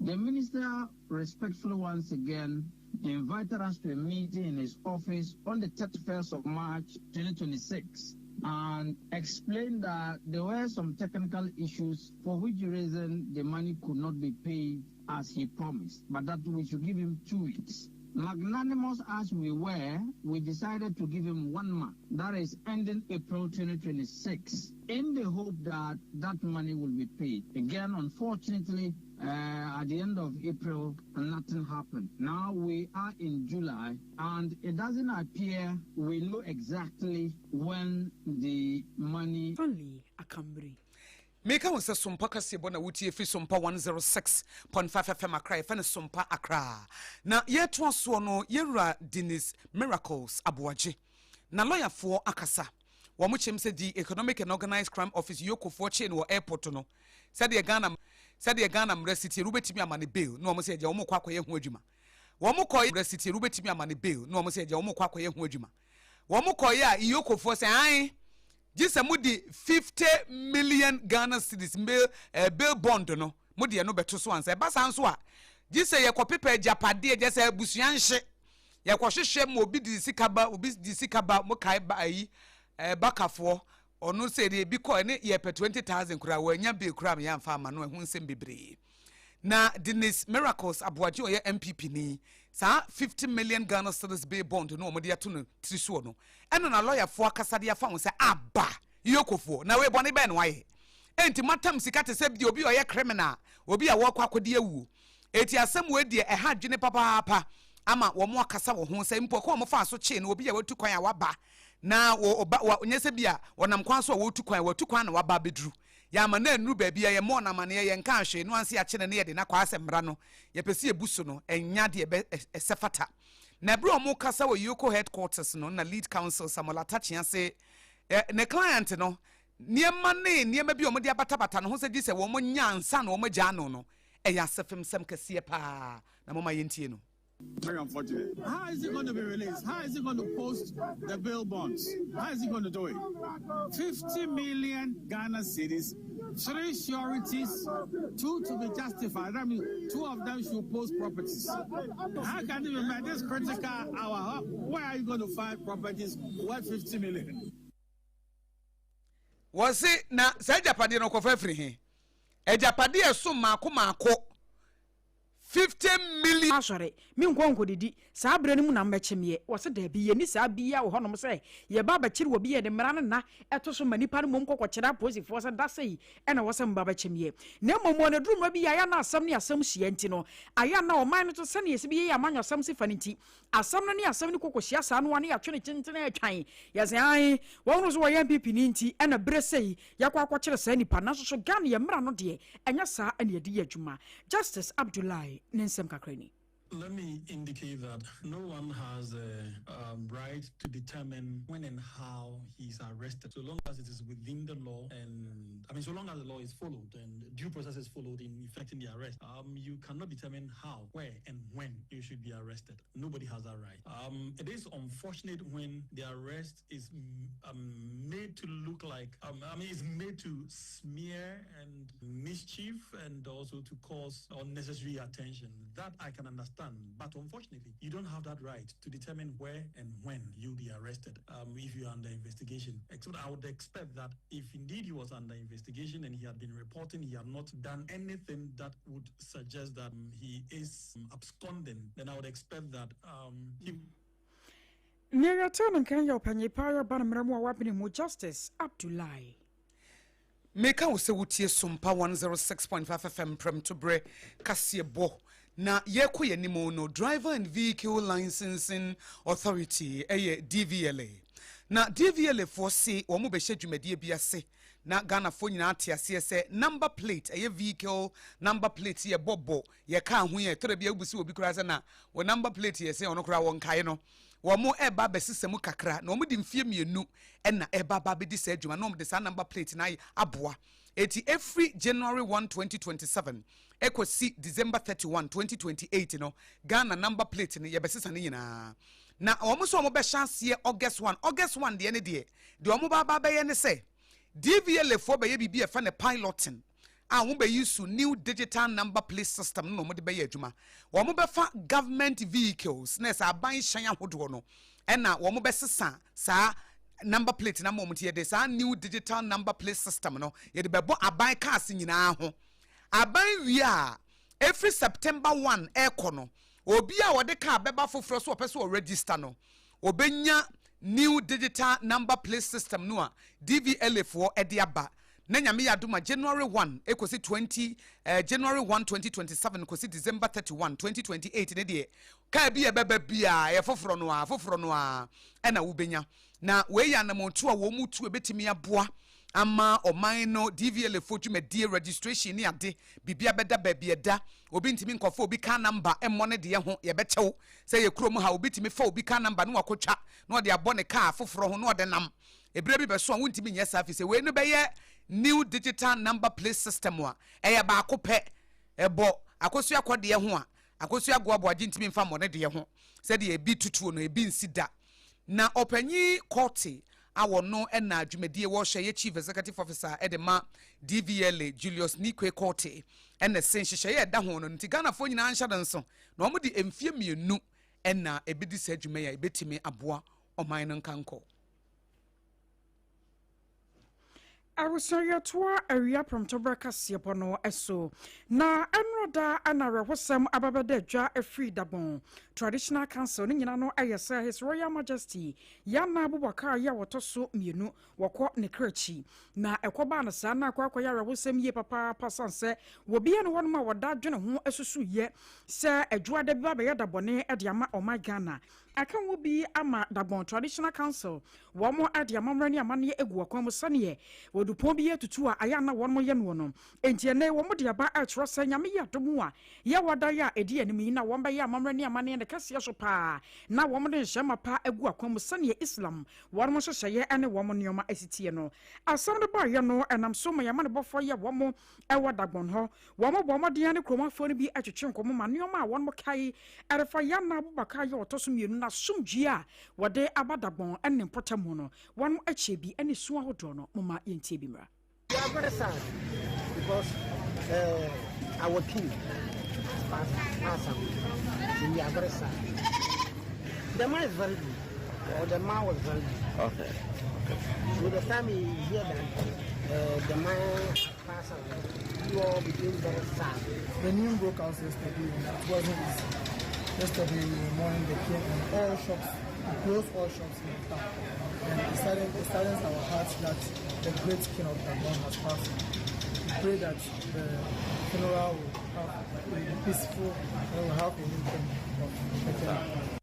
The minister respectfully once again invited us to a meeting in his office on the 31st of March 2026 and explained that there were some technical issues for which reason the money could not be paid as he promised, but that we should give him 2 weeks. Magnanimous as we were, we decided to give him one month, that is ending April 2026, in the hope that that money will be paid. Again, unfortunately, at the end of April, nothing happened. Now we are in July, and it doesn't appear we know exactly when the money. Stanley Akambri. Meka wo sɛ Sompa kaseɛbɔ na wotie firi Sompa 106.5 FM Accra. Yɛfɛ no Sompa Accra. Na yɛtoa soɔ no, yɛwura Dennis Miracles Aboagye na lɔyafoɔ akasa. Wɔn kyɛm sɛ the Economic and Organized Crime Office, EOCOfoɔ, kyee no wɔ airport no, sɛdeɛ Ghana mmerɛ si tie no, wobɛtumi ama ne bail na wɔn sɛ agya wɔn kɔ akɔyɛ ho adwuma. Wɔn kɔ mmerɛ si tie no, wobɛtumi ama ne bail na wɔn sɛ agya wɔn kɔ akɔyɛ ho adwuma. Wɔn kɔyɛ a, EOCOfoɔ sɛ ae, gye sɛ mode 50 million Ghana cedis bail bond no, mode ɛno bɛto so ansa. Ɛba saa nso a, gye sɛ yɛkɔ pepa agyapadeɛ, gye sɛ abusua nhye yɛkɔhwehwɛ ma obi de sika ba, obi de sika ba. Mo kae ba ayi bakafoɔ ɔno sɛ deɛ ebi kɔ ɛne yɛpɛ 20,000 koraa, wɔanya bail koraa ma yɛamfa ama no. Ɛho nsɛm bebree na Dennis Miracles Aboagye, ɔyɛ NPP ni, saa 50 million Ghana cedis bail bond no wɔde ato no tiri soɔ no, ɛna na lɔyafoɔ akasa de afa ho sɛ aba EOCOfoɔ na wei bɔne bɛn no ayɛ enti matam sika te sɛ bi obi a ɔyɛ criminal, obi a wɔkɔ akɔdi awuo. Eti asɛm wei deɛ, ɛha adwene papaapa ama wɔn akasa wɔ ho sɛ mpo ɛkɔ wɔn fa so kyee no, obi a watu kwan a waba na wɔ ɔba wɔ nyɛ sɛ bi a wɔnam kwan so a wɔtu kwan, wɔtu kwan na waba abɛduru yɛama na nnuru baabi a yɛmmɔ ɔnamaneɛ, yɛnka ahwee no anse yɛakye no ne yɛde no akɔ asɛ mmara no yɛpɛ sɛ yɛbu so no, ɛnya deɛ ɛbɛ ɛsɛ fata. Na ɛberɛ a wɔn kasa wɔ EOCO headquarters no, na lead counsel Samuel Atta Akyea se ne client no nneɛma ne nneɛma bi a wɔde abatabata ne ho sɛ gye sɛ wɔn nya ansa na wɔn agya ano no, ɛyɛ asɛfem sɛm kɛseɛ paa na moma yɛntie no. Very unfortunate. How is he going to be released? How is he going to post the bail bonds? How is he going to do it? 50 million Ghana cedis, three sureties, two to be justified. I mean, two of them should post properties. How can you be this critical hour? Where are you going to find properties worth 50 million? Wɔse na saa agyapadeɛ no kɔfa afiri he? Agyapadeɛ ɛso maako maako 50 million. Asɔre menkɔ nkɔdidi saa berɛ no mu na mmɛkyemeɛ. Wɔ sɛ daabi, yɛni saa bia wɔ hɔnom sɛ yɛba bɛkyere wɔ bi. Yɛde mmara no na ɛto so ma nipa no mmom kɔkɔkyerɛ apolisifoɔ sɛ da sɛi ɛna wɔ sɛ mba bɛkyemeɛ. Na mmom wɔ naduru mmerɛ bi yɛ ayɛ na asɛm ne asɛm hyia nti no, ayɛ na ɔman no to sɛne yɛsi bi yɛyɛ amanyɔsɛm si fa no nti, asɛm no ne asɛm no kɔkɔhyia saa no a, ne yɛatwe ne kyentene atwan yɛsɛ ae wɔn so wɔyɛ NPP ni nti ɛna berɛ sɛi yɛkɔ akɔkyerɛ saa nipa. Nanso so Ghana yɛ mmara no deɛ, ɛnyɛ saa ɛna yɛde yɛ adwuma. Justice Abdullahi ne nsɛm kakra ni. Let me indicate that no one has a right to determine when and how he's arrested, so long as it is within the law and, I mean, so long as the law is followed and due process is followed in effecting the arrest. You cannot determine how, where, and when you should be arrested. Nobody has that right. It is unfortunate when the arrest is made to look like, I mean, it's made to smear and mischief and also to cause unnecessary attention. That I can understand. But unfortunately, you don't have that right to determine where and when you'll be arrested if you're under investigation. Except I would expect that if indeed he was under investigation and he had been reporting, he had not done anything that would suggest that he is absconding, then I would expect that he Nea yɛtɛ no nkan yɛ ɔpanyin paa yɛ ɔba no mmerɛ mu a wabene mu, Justice Abdullahi. Meka wo sɛ wotie Sompa 106.5 FM prɛmtoberɛ kaseɛbɔ. Na yɛkɔ yɛn anim no, Driver and Vehicle Licensing Authority, ɛyɛ DVLA, na DVLA foɔ se wɔn bɛhyɛ dwumadie bi ase. Na Ghanafoɔ nyinaa te aseɛ sɛ number plate, ɛyɛ vehicle number plate yɛ bɔ bɔ yɛ car ho yɛ tɔrɔ bi a wobusi obi koraa sɛ na wɔ number plate yɛ sɛ ɔno koraa wɔnkae no. Wɔn ɛreba abɛsesa mu kakra na wɔn de mfie 2 ɛna ɛreba aba abɛdi saa adwuma na wɔn de saa number plate na ayɛ aboa. Eti efiri January 1, 2027 ɛkɔsi December 31, 2028 no, Ghana number plate no yɛbɛsesa ne nyinaa. Na wɔn nso wɔn bɛhyɛ aseɛ August 1. August 1 deɛ ne deɛ deɛ wɔn ba aba abɛyɛ ne sɛ DVLA foɔ bɛyɛ biribi a ɛfɛ ne piloting a wɔn bɛyi so new digital number plate system no na wɔn de bɛyɛ adwuma. Wɔn bɛfa government vehicles na ɛsɛ aban hyɛn ahodoɔ no ɛna wɔn bɛsesa saa number plate na ma wɔn ti yɛde saa new digital number plate system no yɛde bɛbɔ aban cars nyinaa ho. Aban wie a, efiri September 1 ɛkɔ no, obi a wɔde car bɛba foforɔ so ɔpɛ so ɔregister no, obenya new digital number plate system no a DVLA foɔ ɛde aba. Na Nyame yɛ adom a, January 1 ekosi 20 January 1, 2027 kosi December 31, 2028 ne deɛ, kaa bi a ɛbɛba biara ɛyɛ foforɔ no a foforɔ no a ɛna wobɛnya. Na wei yɛ anammɔntu a wɔn mu tu ebɛtumi aboa ama ɔman no DVLA fo dwumadie, registration ne ade, biribi abɛda baabi ɛda. Obi ntumi nkɔfa obi car number mmɔ ne deɛ ho. Yɛbɛkyɛw sɛ yɛ kurom ha, obi tumi fa obi car number na wakɔtwa na ɔde abɔ ne car foforɔ ho na ɔde nam. Ebire bi bɛso a wontumi nyɛ saa, fi sɛ wei no bɛyɛ new digital number plate system a ɛyɛ baako pɛ. Ɛbɔ Akosua kɔdeɛ ho a, Akosua Goaboagye ntumi mfa mmɔ ne deɛ ho. Sɛdeɛ ebi tutuo no ebi nsi da. Na ɔpanyin Kɔte a wɔno na dwumadie wɔhyɛ yɛ Chief Executive Officer de ma DVLA, Julius Nikwe Kɔte, ɛna se nhyehyɛeɛ a ɛda ho no nti Ghanafoɔ nyinaa nhyɛ no nso na wɔn de mfie 2 ɛna ebedi saa dwuma yi a ebetumi aboa ɔman no nkankɔ. Abusua, yɛtoa awia prɔmtɔberɛ kaseɛbɔ no so. Na ɛnora da ana awerɛhosɛm aba bɛda adwa afiri Dagbon Traditional Council no nyina no ɛyɛ sɛ His Royal Majesty Yana Abubakar yi a wɔtɔ so 2 wɔkɔ ne krakyi. Na ɛkɔbaa no saa na akɔ akɔyɛ awerɛhosɛm yie papaapa, sane sɛ wɔbia no hɔnom a wɔda dwene ho asusu sɛ adwoada bi ba bɛyɛ dabɔne de ama ɔman Ghana. Aka ho bi ama Dagbon Traditional Council wɔn de amammerɛ ne amanneɛ agu ɔkwan mu sɛneɛ wɔdupɔn bi yɛ tutu a ayɛ ana wɔn yɛ noɔ no. Enti ɛnɛ wɔn de aba ɛkyerɛ sɛ Nyame yɛ adom a, yɛwɔ dan a ɛdi anim yi na wɔn bɛyɛ amammerɛ ne amanneɛ ne kɛseɛ so paa na wɔn de nhyɛmma pa agu akwan mu sɛneɛ Islam wɔn nhyehyɛeɛ ne wɔn nneɛma asitie no. Asɛm no baeɛ no, ɛnam so ma yɛn amanebɔfoɔ yɛ wɔn ɛwɔ Dagbon hɔ. Wɔn bɔ mmɔden ne kuromafoɔ no bi atwetwe nkɔmmɔ ma nneɛma a wɔn kae ɛrefa Yana Abubakar yɛ ɔtɔ so 2 n'asomdwie a wɔde aba Dagbon ne mpɔtam mu no, wɔn akyɛ bi ne su ahodoɔ no. Moma yɛntie bi mmra. We are very sad because our king has passed away. So we are very sad. The man is very good, or the man was very good. So the time he hear that the man passed away, we all became very sad. The news broke out yesterday and it wasn't easy. Yesterday morning they came and all shops, we closed all shops in the town. And it saddens our hearts that the great king of Dagbon has passed. We pray that the funeral will be peaceful and we'll have a new king of the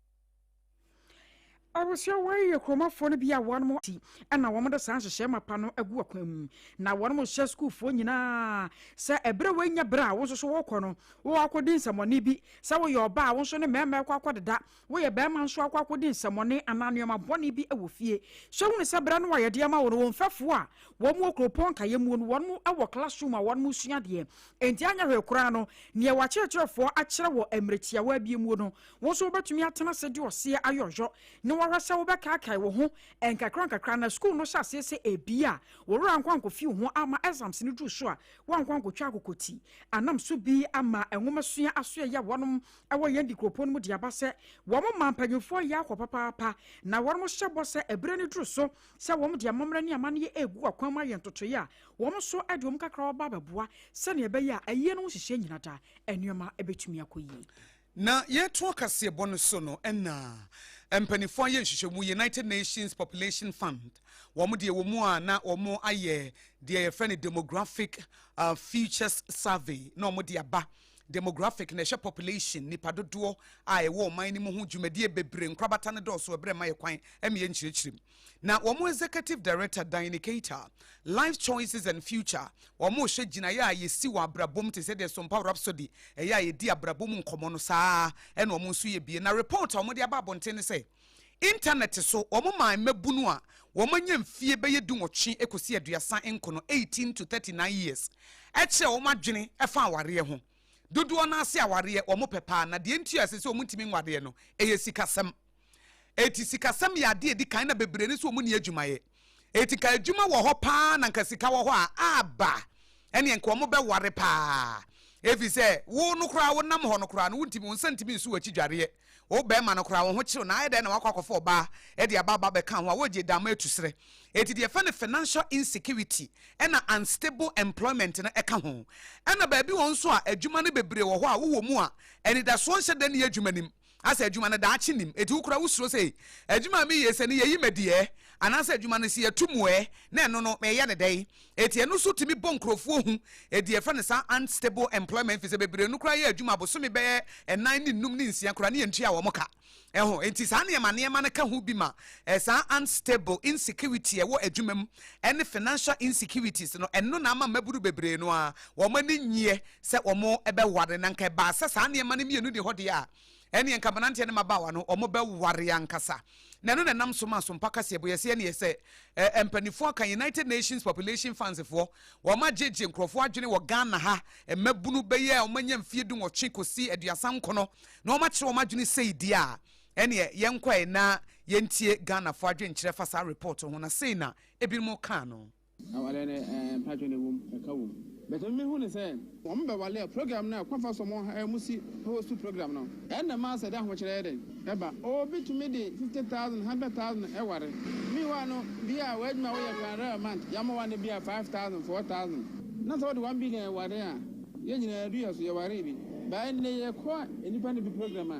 Abusua, wɔyɛ kuromafoɔ no bi a wɔn mo ti ɛna wɔn de saa nhyehyɛ mapa no agu akwan mu na wɔn mo hyɛ sukuufoɔ nyinaa sɛ ɛberɛ wɔanya berɛ a wɔn nso so wɔkɔ no wɔwɔ akɔdi nsɛmɔne bi sɛ woyɛ ɔbaa a wɔn nso ne mmarima ɛkɔ akɔdeda, woyɛ bɛrima nso akɔ akɔdi nsɛmɔne anaa nneɛma bɔne bi wɔ fie so. Ehunu sɛ berɛ no a yɛde ama wɔn, wɔn mfɛfoɔ a wɔn wɔ kuropɔn nkaeɛ mu no, wɔn wɔ classroom a wɔn mo sua adeɛ, enti anyɛ hwee koraa no, nea wɔakyerɛkyerɛfoɔ akyerɛ wɔ mmerɛ tiawa bi mu no, wɔn nso wɔbɛtumi atena ase de ɔseɛ ayɛ ɔyɔ na wɔahwɛ sɛ wobɛkaakae wo ho nkakra nkakra na sukuu no hyɛ aseɛ sɛ ebi a wɔwura nkɔ ankɔfi wo ho ama exams no duru so a wɔankɔ ankɔtwa akokɔti anam so bi ama nwomasua asoɛyɛ a wɔnom ɛwɔ yɛn di kuropɔn no mu de aba sɛ wɔn ma mpanyinfoɔ yɛ akɔ papaapa na wɔn hyɛ bɔ sɛ ɛberɛ no duru so sɛ wɔn de amammerɛ ne amanneɛ egu akwan mu ayɛ ntotoeɛ a, wɔn nso de wɔn kakra wɔba abɛboa sɛnea ɛbɛyɛ a ayie no ho hyehyɛ nyina da nneɛma ɛbɛtumi akɔ yie. Na yɛto kaseɛbɔ no so no, ɛna mpanimfoɔ ayɛ nhwehwɛmu, United Nations Population Fund wɔn deɛ wɔ mu a na wɔn ayɛ deɛ yɛfrɛ no Demographic Futures Survey na wɔn de aba. Demographic na ɛhwɛ population, nnipa dodoɔ, a ɛwɔ ɔman no mu ho dwumadie bebree nkorabata no dɔɔso ɛberɛ mma yɛ kwan ma yɛnkyerɛkyerɛ mu. Na wɔn Executive Director Diane Keita, Life Choices and Future, wɔn rehwɛ gyinaeɛ a yɛsi wɔ abrabɔ mu te sɛ deɛ Sompa Rhapsody ɛyɛ a yɛdi abrabɔ mu nkɔmmɔ no saa ara na wɔn nso yɛ bie. Na report a wɔde aba abɔnten ne sɛ, Intanɛt so, wɔmaa mmabunu a wɔanya mfie bɛyɛ dunwɔtwe kɔsi aduasa nkono, 18 to 39 years, kyerɛɛ wɔn adwene fa awareɛ ho. Dodoɔ no ara se awareɛ wɔpɛ paa, na deɛ nti a ɛsɛ sɛ wɔntumi nwareɛ no, ɛyɛ sikasɛm. Enti sikasɛm yɛ adeɛ a ɛdi kan na bebree no nso wɔnni adwumayɛ. Enti nka adwuma wɔ hɔ paa na nka sika wɔ hɔ a, aba ɛneɛ nka wɔn bɛware paa. Ɛfiri sɛ wo no koraa wonam hɔ no koraa no wontumi, wo nsa ntumi nso w'akyi dwareɛ. Wo barima no koraa wo ho kyew na ayɛ dɛn na wakɔ akɔfa ɔbaa de aba aba abɛka ho a wogye da ama atu serɛ. Enti deɛ yɛfrɛ no financial insecurity ɛna unstable employment no ɛka ho. Ɛna baabi wɔ nso a adwuma no bebree wɔ hɔ a wowɔ mu a anidasoɔ nhyɛ da nni adwuma no mu. Asɛ adwuma no daakye nnim enti wo koraa wosuro sɛ adwuma a meyɛ yi sɛ ne yɛyi madi ɛ anaasɛ adwuma no sɛ yɛto mu ɛ na ɛno no meyɛ no dɛn. Enti ɛno nso tumi bɔ nkurɔfoɔ hu. Enti yɛfrɛ no saa unstable employment firi sɛ bebree no koraa yɛ adwuma abosome bɛyɛ nnan ne nnum ne nsia koraa ne yɛntua wɔn ka. Ɛho enti saa nneɛma nneɛma no ka ho bi ma saa unstable insecurity a ɛwɔ adwuma mu ɛne financial insecurities no ɛno na ama mmabunu bebree no ara wɔn ani nnyeɛ sɛ wɔn bɛware na nka ɛbaa sɛ saa nneɛma no mmienu ni hɔ deɛ a ɛneɛ nka mmeranteɛ ne mmabaawa no wɔn bɛware ankasa. Na ɛno na ɛnam so ma Asompa kaseɛbɔ yɛ sɛ ɛneɛ sɛ ɛ mpaninfoɔ aka United Nations Population Funds foɔ wɔn agyegye nkurɔfoɔ adwene wɔ Ghana ha mmabunu bɛyɛ a wɔn anya mfie dunwɔtwe kɔsi aduasa nkono na wɔn akyerɛ wɔn adwene sei deɛ a ɛneɛ yɛnkɔɛ na yɛntie Ghanafoɔ adwenkyerɛ fa saa report ho na sei na ebinom kaa no. Aware no eh mpatwɔ no ɛwom ɛka wom but me mehu no sɛ wɔn bɛ wale a program no a kwan fa so wɔn eh wɔn si host program no ɛna ɛma sɛ de ahokyerɛ yɛ dɛn ɛba obi tumi de 50,000 100,000 ɛware meanwhile no bi a w'adwuma a woyɛ koraa rare month yama wa no bi a 5,000 4,000 na sɛ wode 1 billion ware a Yɛn nyinaa du yɛn so yɛwaree bi. But ɛnnɛ yɛkɔ nnipa no bi program a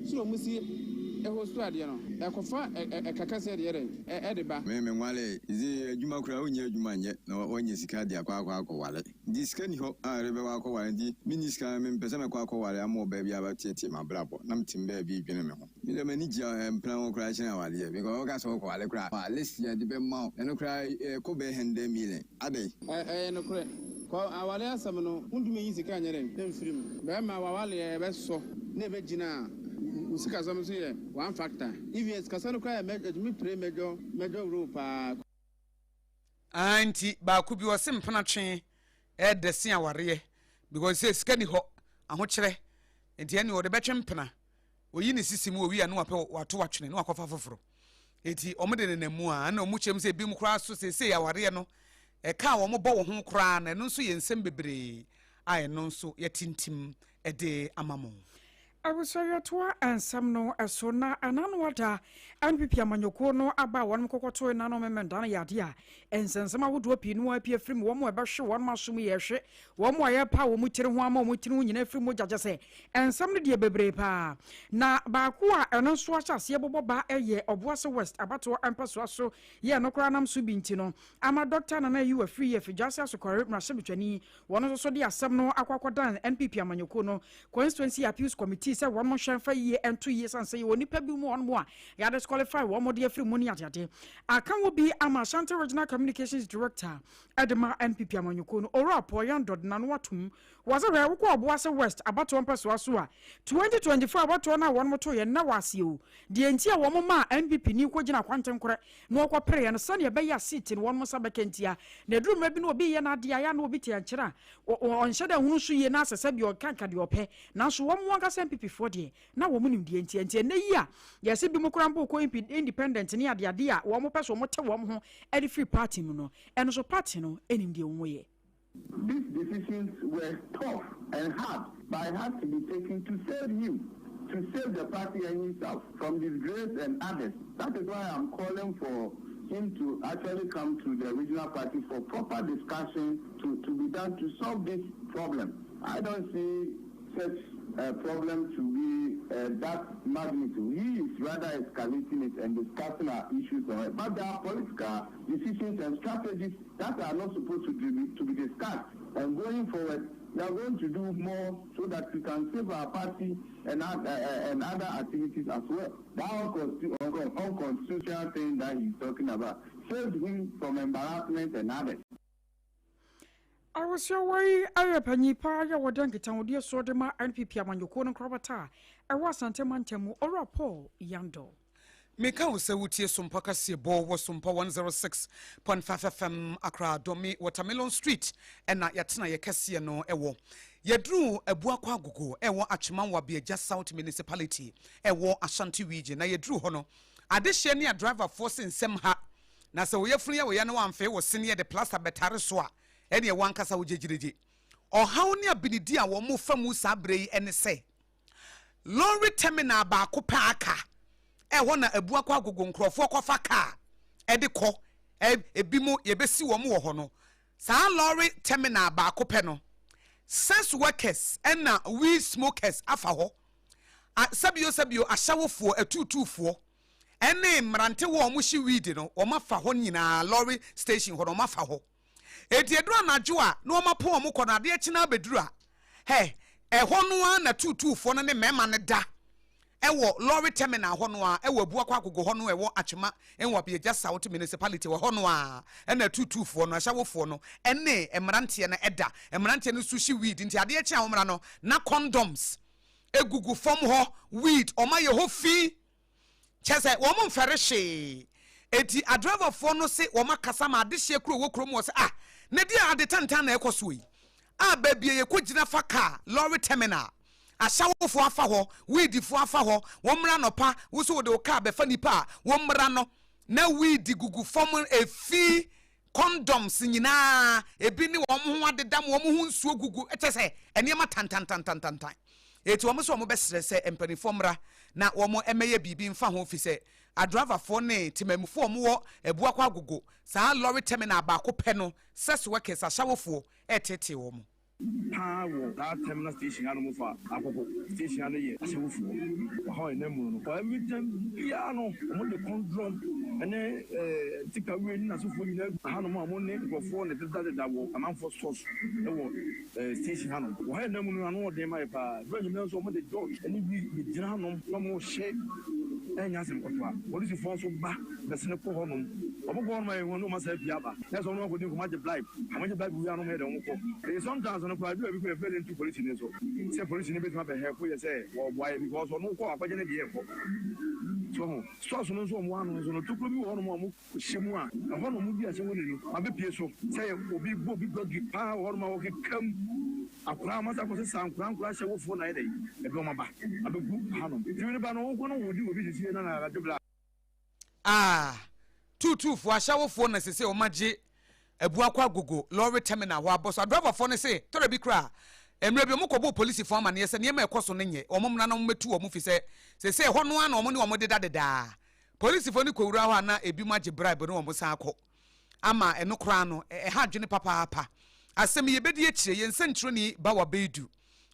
sɛ ɔmo si host adeɛ no ɛkɔfa ɛka kɛseɛ de yɛ dɛn ɛde ba. Me me nwaree dze adwuma koraa wonnya adwuma nyɛ na wanya sika de akɔ akɔ akɔ ware nti sika nni hɔ a rebɛwɔ akɔ ware nti menni sika me mpɛ sɛ mɛkɔ akɔ ware ama ɔbaa bi abɛteetee m'abrabɔ na mete me baabi redwene me ho. Me deɛ m'ani gye mpena ho koraa kyɛn awareɛ because woka sɛ wokɔ ware koraa a list yɛde bɛma wo ɛno koraa ɛkɔ bɛyɛ hundred million adɛn. Ɛyɛ nokorɛ. Kɔ aware asɛm no wontumi nyi sika nyɛ dɛn mfiri mu. Bɛɛma wawaleɛ ɛbɛsɔ na ɛbɛgyina a wo sikasɛm nso yɛ one factor. Even sikasɛm no koraa yɛ ɛtumi play major major role paa. Aah nti baako bi ɔse mpena twe ɛɛdɛ sen awareɛ because sɛ sika ni hɔ ahokyerɛ nti ɛne ɔde bɛtwe mpena oyi ne sisi mu owi a na wapɛ wato atwene na wakɔfa foforɔ eti wɔn de nenam mu a ɛna wɔn kyɛm sɛ ebi mu koraa so seesei awareɛ no ɛka a wɔn bɔ wɔn ho koraa na ɛno nso yɛ nsɛm bebree a ɛno nso yɛtintim ɛde ama mo. Abusua yɛtoa nsɛm no so na ɛna no ada NPP amanyɔkuo no aba a wɔn kɔkɔtoe na no memenda no yɛ adeɛ a nsɛnsɛm ahodoɔ pii no apue afiri mu wɔn a ɛbɛhwe wɔn aso mu yɛ hwe wɔn a yɛpa wɔn tiri ho ama wɔn tiri ho nyinaa firi mogya kyɛ sɛ nsɛm no deɛ bebree paa na baako a ɛno nso ahyɛ aseɛ bobɔ ba yɛ Ɔboase West abatoɔ mpɛsoa so yɛ no koraa nam so bi nti no ama Dɔkta Nana Ayew afiri yɛ Fidwase Asokɔre mmarahyɛbetwani wɔn nso so de asɛm no akɔ akɔdan NPP amanyɔkuo no Constituency Appeals Committee sɛ wɔn nhwɛ mfa yie nto yie sane sɛ yɛwɔ nnipa bi mu wɔn mu a yɛadisqualify wɔn de afiri mu ne adeade aka wɔ bi ama Ashanti Regional Communications Director de ma NPP amanyɔkuo no, Owura Paul Yandor de n'ano atom wɔ sɛ hwɛ wokɔ Obuasi West abatoɔ mpɛsoa so a, 2024 abatoɔ no a wɔnom toeɛ no na wɔ aseɛ o. Deɛ nti a wɔn maa NPP ni kɔgyina kwantenkorɛ na wɔkɔpereɛ no sɛdeɛ ɛbɛyɛ a seat no wɔnom nsa bɛka ntia. Na ɛduru mmerɛ bi na obi reyɛ n'adeɛ a ɛyɛ a na obi te ankyerɛ a ɔnhyɛ da nhunu so yie na asɛ sɛdeɛ ɔka nka deɛ ɔpɛ. Nanso wɔn ankasa NPP foɔ deɛ na wɔn nim deɛ nti a. Nti ɛnnɛ yi a yɛse binom koraa mpo rekɔ independent ne adeade a wɔn pɛ sɛ wɔn te wɔn ho de firi party mu no, ɛno nso party no nim deɛ wɔn yɛ. These decisions were tough and hard, but it had to be taken to save him, to save the party and himself from disgrace and others. That is why I'm calling for him to actually come to the regional party for proper discussion to, to be done to solve this problem. I don't see such a problem to be uh, that magnitude. He is rather escalating it and discussing our issues on it. But there are political decisions and strategies that are not supposed to be, to be discussed. And going forward, We are going to do more so that we can save our party and, and other activities as well. That unconstitutional thing that he's talking about saved him from embarrassment and others. Awusiawa yi ayɛ panyin paa yɛ wɔda nkitahodie soɔ de ma NPP amanyɔkuo no nkorabata a ɛwɔ Asante mantam mu, Owura Paul Yandor. Meka wo sɛ wotie Sompa kaseɛbɔ wɔ Sompa 106.5 FM Accra Dome Watermelon Street ɛna yɛatena yɛ kɛseɛ no ɛwɔ. Yɛduru Abuakwa Agogo ɛwɔ Atweman Wabeagya South Municipality ɛwɔ Ashanti Region na yɛduru hɔ no adehyeɛ ne adriverfoɔ se nsɛm ha na sɛ wo yafunu yɛ wo ya na wamfee wo sene yɛde plaster bɛtare so a ɛneɛ wankasa wo gyegyiregye. Ɔhaw ne abinidi a wɔn fa mu saa berɛ yi ɛne sɛ lorry terminal baako pɛ aka ɛhɔ na Abuakwa Agogo nkurɔfoɔ kɔfa kaa ɛde kɔ ebi mo yɛbɛsi wɔn wɔ hɔ no saa lorry terminal baako pɛ no sex workers ɛna weed smokers afa hɔ sɛbio sɛbio ahyɛwofoɔ atuutuufoɔ ɛne mmerante wɔ wɔn hye weed no wɔn afa hɔ nyinaa lorry station hɔ no wɔn afa hɔ eti eduru anadwo a na wɔn apo wɔn kɔ no adeɛ kyena abɛduru a hɛ ɛhɔ no ara na tuutuufoɔ no ne mmarima no da ɛwɔ lorry terminal hɔ no a ɛwɔ Abuakwa Agogo hɔ no ɛwɔ Atwema Nwabiagya South Municipality wɔ hɔ no a ɛna tuutuufoɔ no ahyɛwofoɔ no ɛne mmeranteɛ no ɛda mmeranteɛ no nso hye weed nti adeɛ kye a wɔn no na condoms egugu fam hɔ weed ɔma yɛ hɔ fi kyɛ sɛ wɔn mfɛre hwee eti adriverfoɔ no se wɔn akasa ma adehyeɛ kuro wɔ kurom wɔ sɛ ah ne deɛ ade tantan na ɛkɔ so yi a baabi a yɛkɔ gyina fa kaa lorry terminal ahyɛwofoɔ afa hɔ weedfoɔ afa hɔ wɔn mmra nɔpa woso wɔde wo kaa bɛfa nipa a wɔn mmra no na weed gugu fam efi condoms nyinaa ebi ne wɔn ho adeda mu wɔn ho nsuo gugu ɛkyɛ sɛ nneɛma tantantantantantan eti wɔn nso wɔn bɛsrɛ sɛ mpanimfoɔ mmra na wɔn mmɛyɛ biribi mfa ho fi sɛ adriverfoɔ ne temamufoɔ wɔn wɔ Abuakwa Agogo saa lorry terminal baako pɛ no sex workers ahyɛwofoɔ ɛtetee wɔn. Paa wɔ saa terminal station hanom fa Akoko station ano yɛ ahyɛwofoɔ wɔ ha ɛnam mu no every time biara no wɔn de condom ɛne ɛɛ tikawie ne n'asefoɔ nyinaa hanom a wɔn ne nkurɔfoɔ na ɛdedadeda wɔ amanfoɔ stores ɛwɔ ɛɛ station hanom wɔ ha ɛnam mu no ano ɔden ma yɛ paa ɛfɛ enyimɛ nso wɔn de dog ɛne wi gyina hanom na wɔn hyɛ ɛnyɛ asɛm kɔtoa polisifoɔ nso ba bɛsene kɔ hɔnom wɔn kɔ hɔnom a yɛn wɔn asa apia aba na sɛ wɔn akɔdi nkɔmɔ agye bribe wɔn agye bribe wia no yɛ dɛ wɔn kɔ ɛyɛ sometimes no koraa ebi wɔ bi kɔ yɛ fɛlɛ ntu polisi ne so sɛ polisi ne bɛtumi abɛ help yɛ sɛ wɔboa yɛ because ɔno kɔ akɔgye ne deɛ kɔ so ho stores no nso wɔn ano nso no tokuro bi wɔ hɔnom a wɔn hyɛ mu a ɛhɔ na wɔn di ahyɛ wɔ ne no abɛpie so sɛ obi bɔ obi dɔgi paa wɔ hɔnom a wɔkeka mu akora wɔn asa akɔsɛ saa nkora nkora ahyɛ wofoɔ na yɛ dɛ ɛbi wɔn aba abɛgu hanom tìmí ne ba no wɔn kɔ no wɔdi obi sisi na na adwo bla. Ah, tuutuufoɔ ahyɛwofoɔ na sese wɔn agye Abuakwa Agogo lorry terminal hɔ abɔ so. Adriverfoɔ no se tɔrɔ bi koraa mmerɛ bi wɔn kɔbɔɔ polisifoɔ amaneɛ sɛ nneɛma a ɛkɔ so no nyɛ wɔn mmra na wɔn mmɛtu wɔn fi sɛ sese ɛhɔ no ara na wɔn ne wɔn deda dedaa. Polisifoɔ no kɔwura hɔ a na ebinom agye bribe ne wɔn san akɔ ama ɛno koraa no ɛha adwene papaapa. Asɛm yi yɛbɛdi akyire yɛn nsɛntwerɛni Bawa Beidu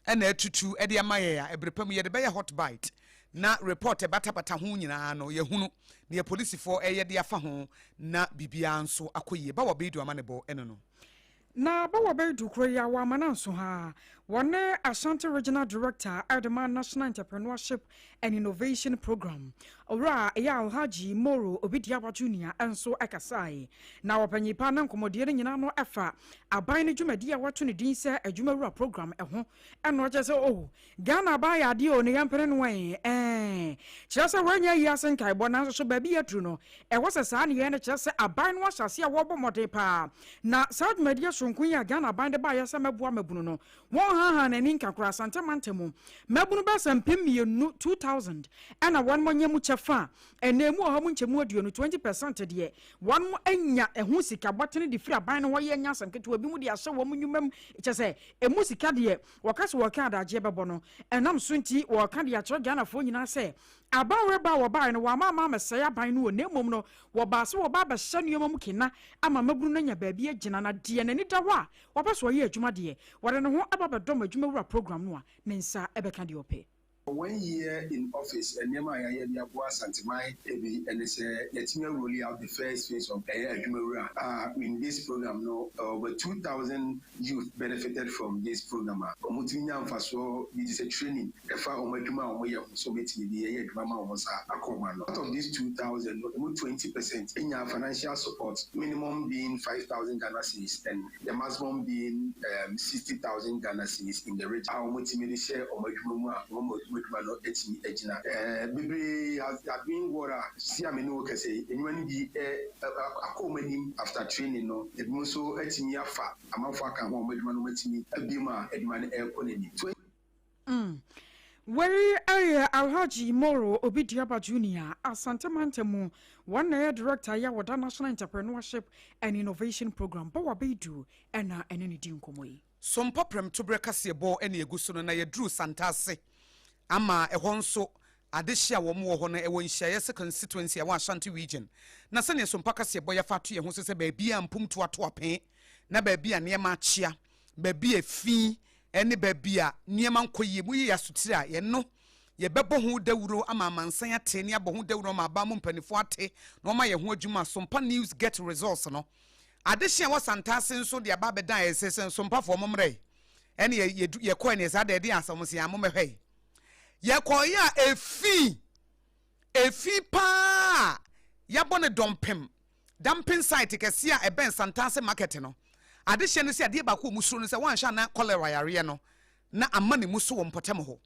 na atutu de ama yɛn a ɛberɛ pa mu yɛde bɛyɛ hot bite na report ɛbatabata ho nyinaa no yɛhunu deɛ polisifoɔ ɛyɛ de afa ho na biribiara nso akɔ yie. Bawa Beidu ama ne bɔ ɛno no. Na Bawa Beidu kuro yi a wɔama no nso ha wɔne Ashanti Regional Director ɛde ma National Entrepreneurship and Innovation Program owura ɛyɛ Alhaji Moro Obidiawa Junior nso ɛkasae na wɔpanyin pa na nkɔmmɔdeɛ no nyinaa no ɛfa aban no dwumadi a wɔato ne din sɛ adwumawura program ɛho ɛno ɔkyerɛ sɛ oh Ghana aban yɛ adeɛ o ne yɛmpene no ɛ ɛɛ kyerɛ sɛ wɔanya yi ase nkaebɔ nanso so baabi yɛduru no ɛwɔ sɛ saa ne yɛn no kyerɛ sɛ aban no ahyɛ ase a wɔrebɔ mmɔden paa na saa dwumadie soronko yi a Ghana aban de baayɛ sɛ mɛboa mmabunu no wɔn haha n'ani nka koraa Asante mantam mu mmabunu bɛyɛ sɛ 2000 2000 ɛna wɔn mo nyɛ mu kyɛfa a ɛna emu ɔha mu nkyɛmu 20 20% deɛ wɔn mo anya ɛho sika bɔtene de firi aban no hɔ yɛ nya asɛm ketewa bi mu de ahyɛ wɔn nnwuma mu kyɛ sɛ emu sika deɛ wɔka sɛ wɔka adagyeɛ bɛbɔ no ɛnam so nti wɔka de akyerɛ Ghanafoɔ nyinaa sɛ aban reba a wɔbaeɛ no wɔama ama amɛsɛe aban no wɔ na mmom no wɔbaa sɛ wɔba abɛhyɛ nneɛma mu kena ama mmabunu no anya baabi agyina na deɛ n'ani da hɔ a wɔpɛ so ɔyɛ adwuma deɛ wɔde ne ho aba bɛdɔm adwumawura program no a ne nsa ɛbɛka deɛ ɔpɛ. One year in office, nneɛma a yɛayɛ de aboa Asanteman bi ne sɛ yɛatumi a roll out the first phase of ɛyɛ Adwumawura a in this program no over 2,000 youth benefited from this program a wɔtumi nya mfasoɔ bi te sɛ training ɛfa wɔn adwuma a wɔyɛ ho sɛ wɔbɛtumi de ɛyɛ adwuma ma wɔn nsa akɔ wɔn ano. Out of these 2,000 no, ɛmu 20% nyaa financial support, minimum being 5,000 Ghana cedis and the maximum being 60,000 Ghana cedis in the region a wɔtumi de hyɛ wɔn adwuma mu a wɔn adwuma no atumi agyina. Bebree has are doing well a si a me ne wo kasa yi, nnwuma no bi akɔ wɔn anim after training no, ebinom nso atumi afa amanfoɔ aka ho a wɔn adwuma no wɔatumi abue mu a adwuma no ɛrekɔ n'anim. Wei yɛ Alhaji Moro Obidiaba Junior, Asante Mantam mu, wɔn na ɛyɛ Director yi a wɔda National Entrepreneurship and Innovation Programme, Bawa Baidu na ɛne no di nkɔmmɔ yi. Sompɔ prɛmtoberɛ kaseɛbɔ na ɛgu so no na yɛduruu Santase ama ɛhɔ nso adehye a wɔn wɔ hɔ no ɛwɔ Nhyiaeɛ constituency a ɛwɔ Ashanti region na sɛdeɛ Sompa kaseɛbɔ yɛafa ato yɛn ho so sɛ baabi a mpomtuo ato apee na baabi a nneɛma akyea baabi a efi ne baabi a nneɛma nkɔ yie mu yɛ asotire a, yɛn no, yɛbɛbɔ ho dawuro ama amansan ate ne abɔ ho dawuro ama aban mu mpanimfoɔ ate na wɔayɛ ho adwuma. Sompa News Get Results no adehye a ɛwɔ Santase nso de aba abɛdan ayɛ sɛ sɛ Sompafoɔ mommrɛ yi ɛne yɛkɔɛ ne saa da ɛde asɛm sɛ yɛn mommɛhwɛ yi yɛkɔɛ a efi efi paa a yɛabɔ ne dɔmpem Dumping site kɛseɛ a ɛbɛn Santase market no. Adehyeɛ no sɛ adeɛ baako a wɔn suro no sɛ wɔanhwɛ a na cholera yareɛ no na ama ne mu so wɔ mpɔtam hɔ.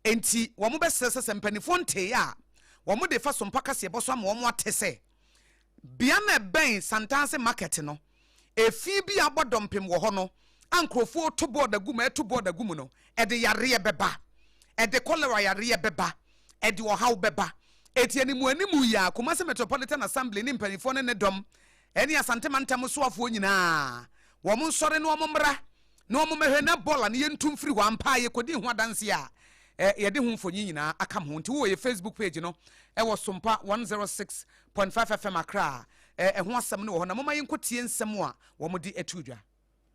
Enti wɔn bɛsrɛ sɛ sɛ mpaninfoɔ nteeɛ a wɔn de fa sompa kaseɛbɔ so ama wɔn ate sɛ bea no a ɛbɛn Santase market no efi bi a abɔ dɔmpem wɔ hɔ no a nkurɔfoɔ reto bɔɔda gu mu ɛreto bɔɔda gu mu no ɛde yareɛ bɛba. Ɛde cholera yareɛ bɛba. Ɛde ɔhaw bɛba. Enti animuanimu yi ara, Kumasi Metropolitan Assembly ne mpanimfoɔ ne ne dɔm ne Asante Mantam soafoɔ nyinaa, wɔn nsɔre na wɔn mmra na wɔn mmɛhwɛ na bɔɔla no yɛntu mfiri hɔ. Ampa ara yɛkɔdii ho adanseɛ a yɛde ho mfonyin nyinaa aka ho. Nti wowɔ yɛ Facebook page no wɔ Sompa 106.5 FM Accra a, ɛho asɛm no wɔ hɔ na momma yɛnkɔtie nsɛm a wɔde ato dwa.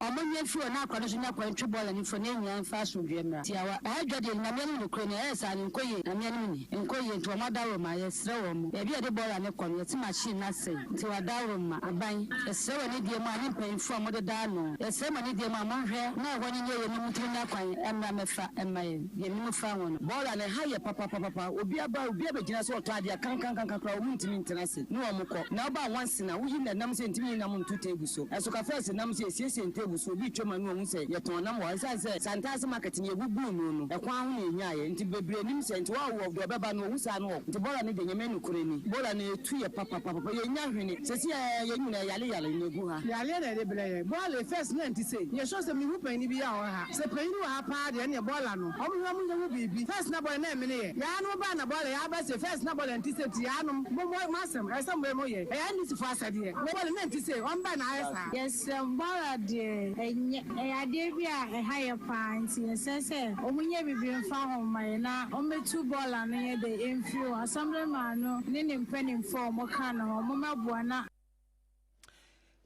Ɔmo nyɛ mfiri hɔ na akora no nso nya kwan ntwe bɔɔla no mfiri hɔ na yɛn nyinaa mfa asomdwoeɛ mmra. Tiawa. Ɛha dwa deɛ Nyame anim nokorɛ ni ɛyɛ saa no nkɔ yie Nyame anim ni nkɔ yie nti wɔn adaworoma yɛsrɛ wɔn mo baabi a yɛde bɔɔla no kɔ no yɛte machine no asɛe nti wɔadaworoma aban yɛsrɛ wɔ anidie mu a ne mpanyinfoɔ a mode da ano yɛsrɛ mo anidie mu a monhwɛ na ɛhɔ no nyɛ yie na montumi nya kwan mmra mmɛfa mma yɛn deɛ menim fa ho no. Bɔɔla no ɛha yɛ papapapapa obi aba obi abɛgyina sɛ ɔtɔ adeɛ a kankankankan koraa wɔn ntumi ntena ase ne wɔn kɔ na woba once na woyi na nam sɛ ntumi nyi nam nto table so. Ɛso ka fɛs nam sɛ yɛsiesie ntable so obi retwam a na wahu sɛ yɛtɔn nam wɔ ha. Ɛsiane sɛ Santase market no yɛbubuu no no, ɛkwan ho na yɛnyaeɛ nti bebree nnim sɛ nti wɔawo deɛ ɔbɛba no ɔhu saa no ɔkɔ. Nti bɔɔla no deɛ Nyame nokorɛ ni bɔɔla no ɛtu yɛ papapapapa yɛnnya hwene. Seesei ara yɛn nyinaa yare yare na ɛgu ha. Yareɛ na ɛde brɛ yɛn. Bɔɔla yi first na ɛnte sei. Yɛ sure sɛ mehu panyin bi a ɔwɔ ha. Sɛ panyin wɔ ha paa deɛ ɛneɛ bɔɔla no ɔmo hwɛ ɔmo nyɛ ho biribi. First na bɔɔla na ɛmene yɛ. Yaa nom baa na bɔɔla yɛ aba sei first na bɔɔla nte sei nti yaa nom mo mo mo asɛm ɛsɛ sɛ mo yɛ mo yɛ. Ɛyɛ NDC foɔ asɛdeɛ. Wɔ bɔɔla na ɛnte sei ɔmo baa na ayɛ saa. Yɛsrɛ mo bɔɔla deɛ ɛnyɛ ɛyɛ adeɛ bi a ɛha yɛ paa nti yɛsrɛ sɛ ɔmo nyɛ biribi mfa ho mma yɛ na ɔmo bɛtu bɔɔla no nyɛ dɛ ɛmfiri hɔ. Assemblyman no ne ne mpaninfoɔ a ɔmo ka ne ho ɔmo mmɛboa na.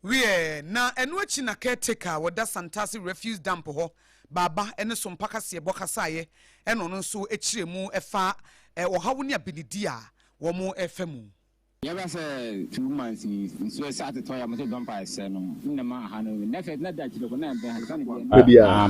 Wiɛ, na ɛno akyi na caretaker a wɔda Santase refuse dump hɔ, Baaba ne Sompa kaseɛbɔ kasaeɛ ɛna ɔno nso kyerɛɛ mu ɛfa ɔhaw ne abenedi a wɔn refa mu. Yɛba sɛ 2 months ni nsuo ɛsɛ atetɔ yɛ mo sɛ dɔmpa ɛsɛ no nna ma aha no nɛ fɛ na da akyire kɔ na ɛbɛn ha sani bia na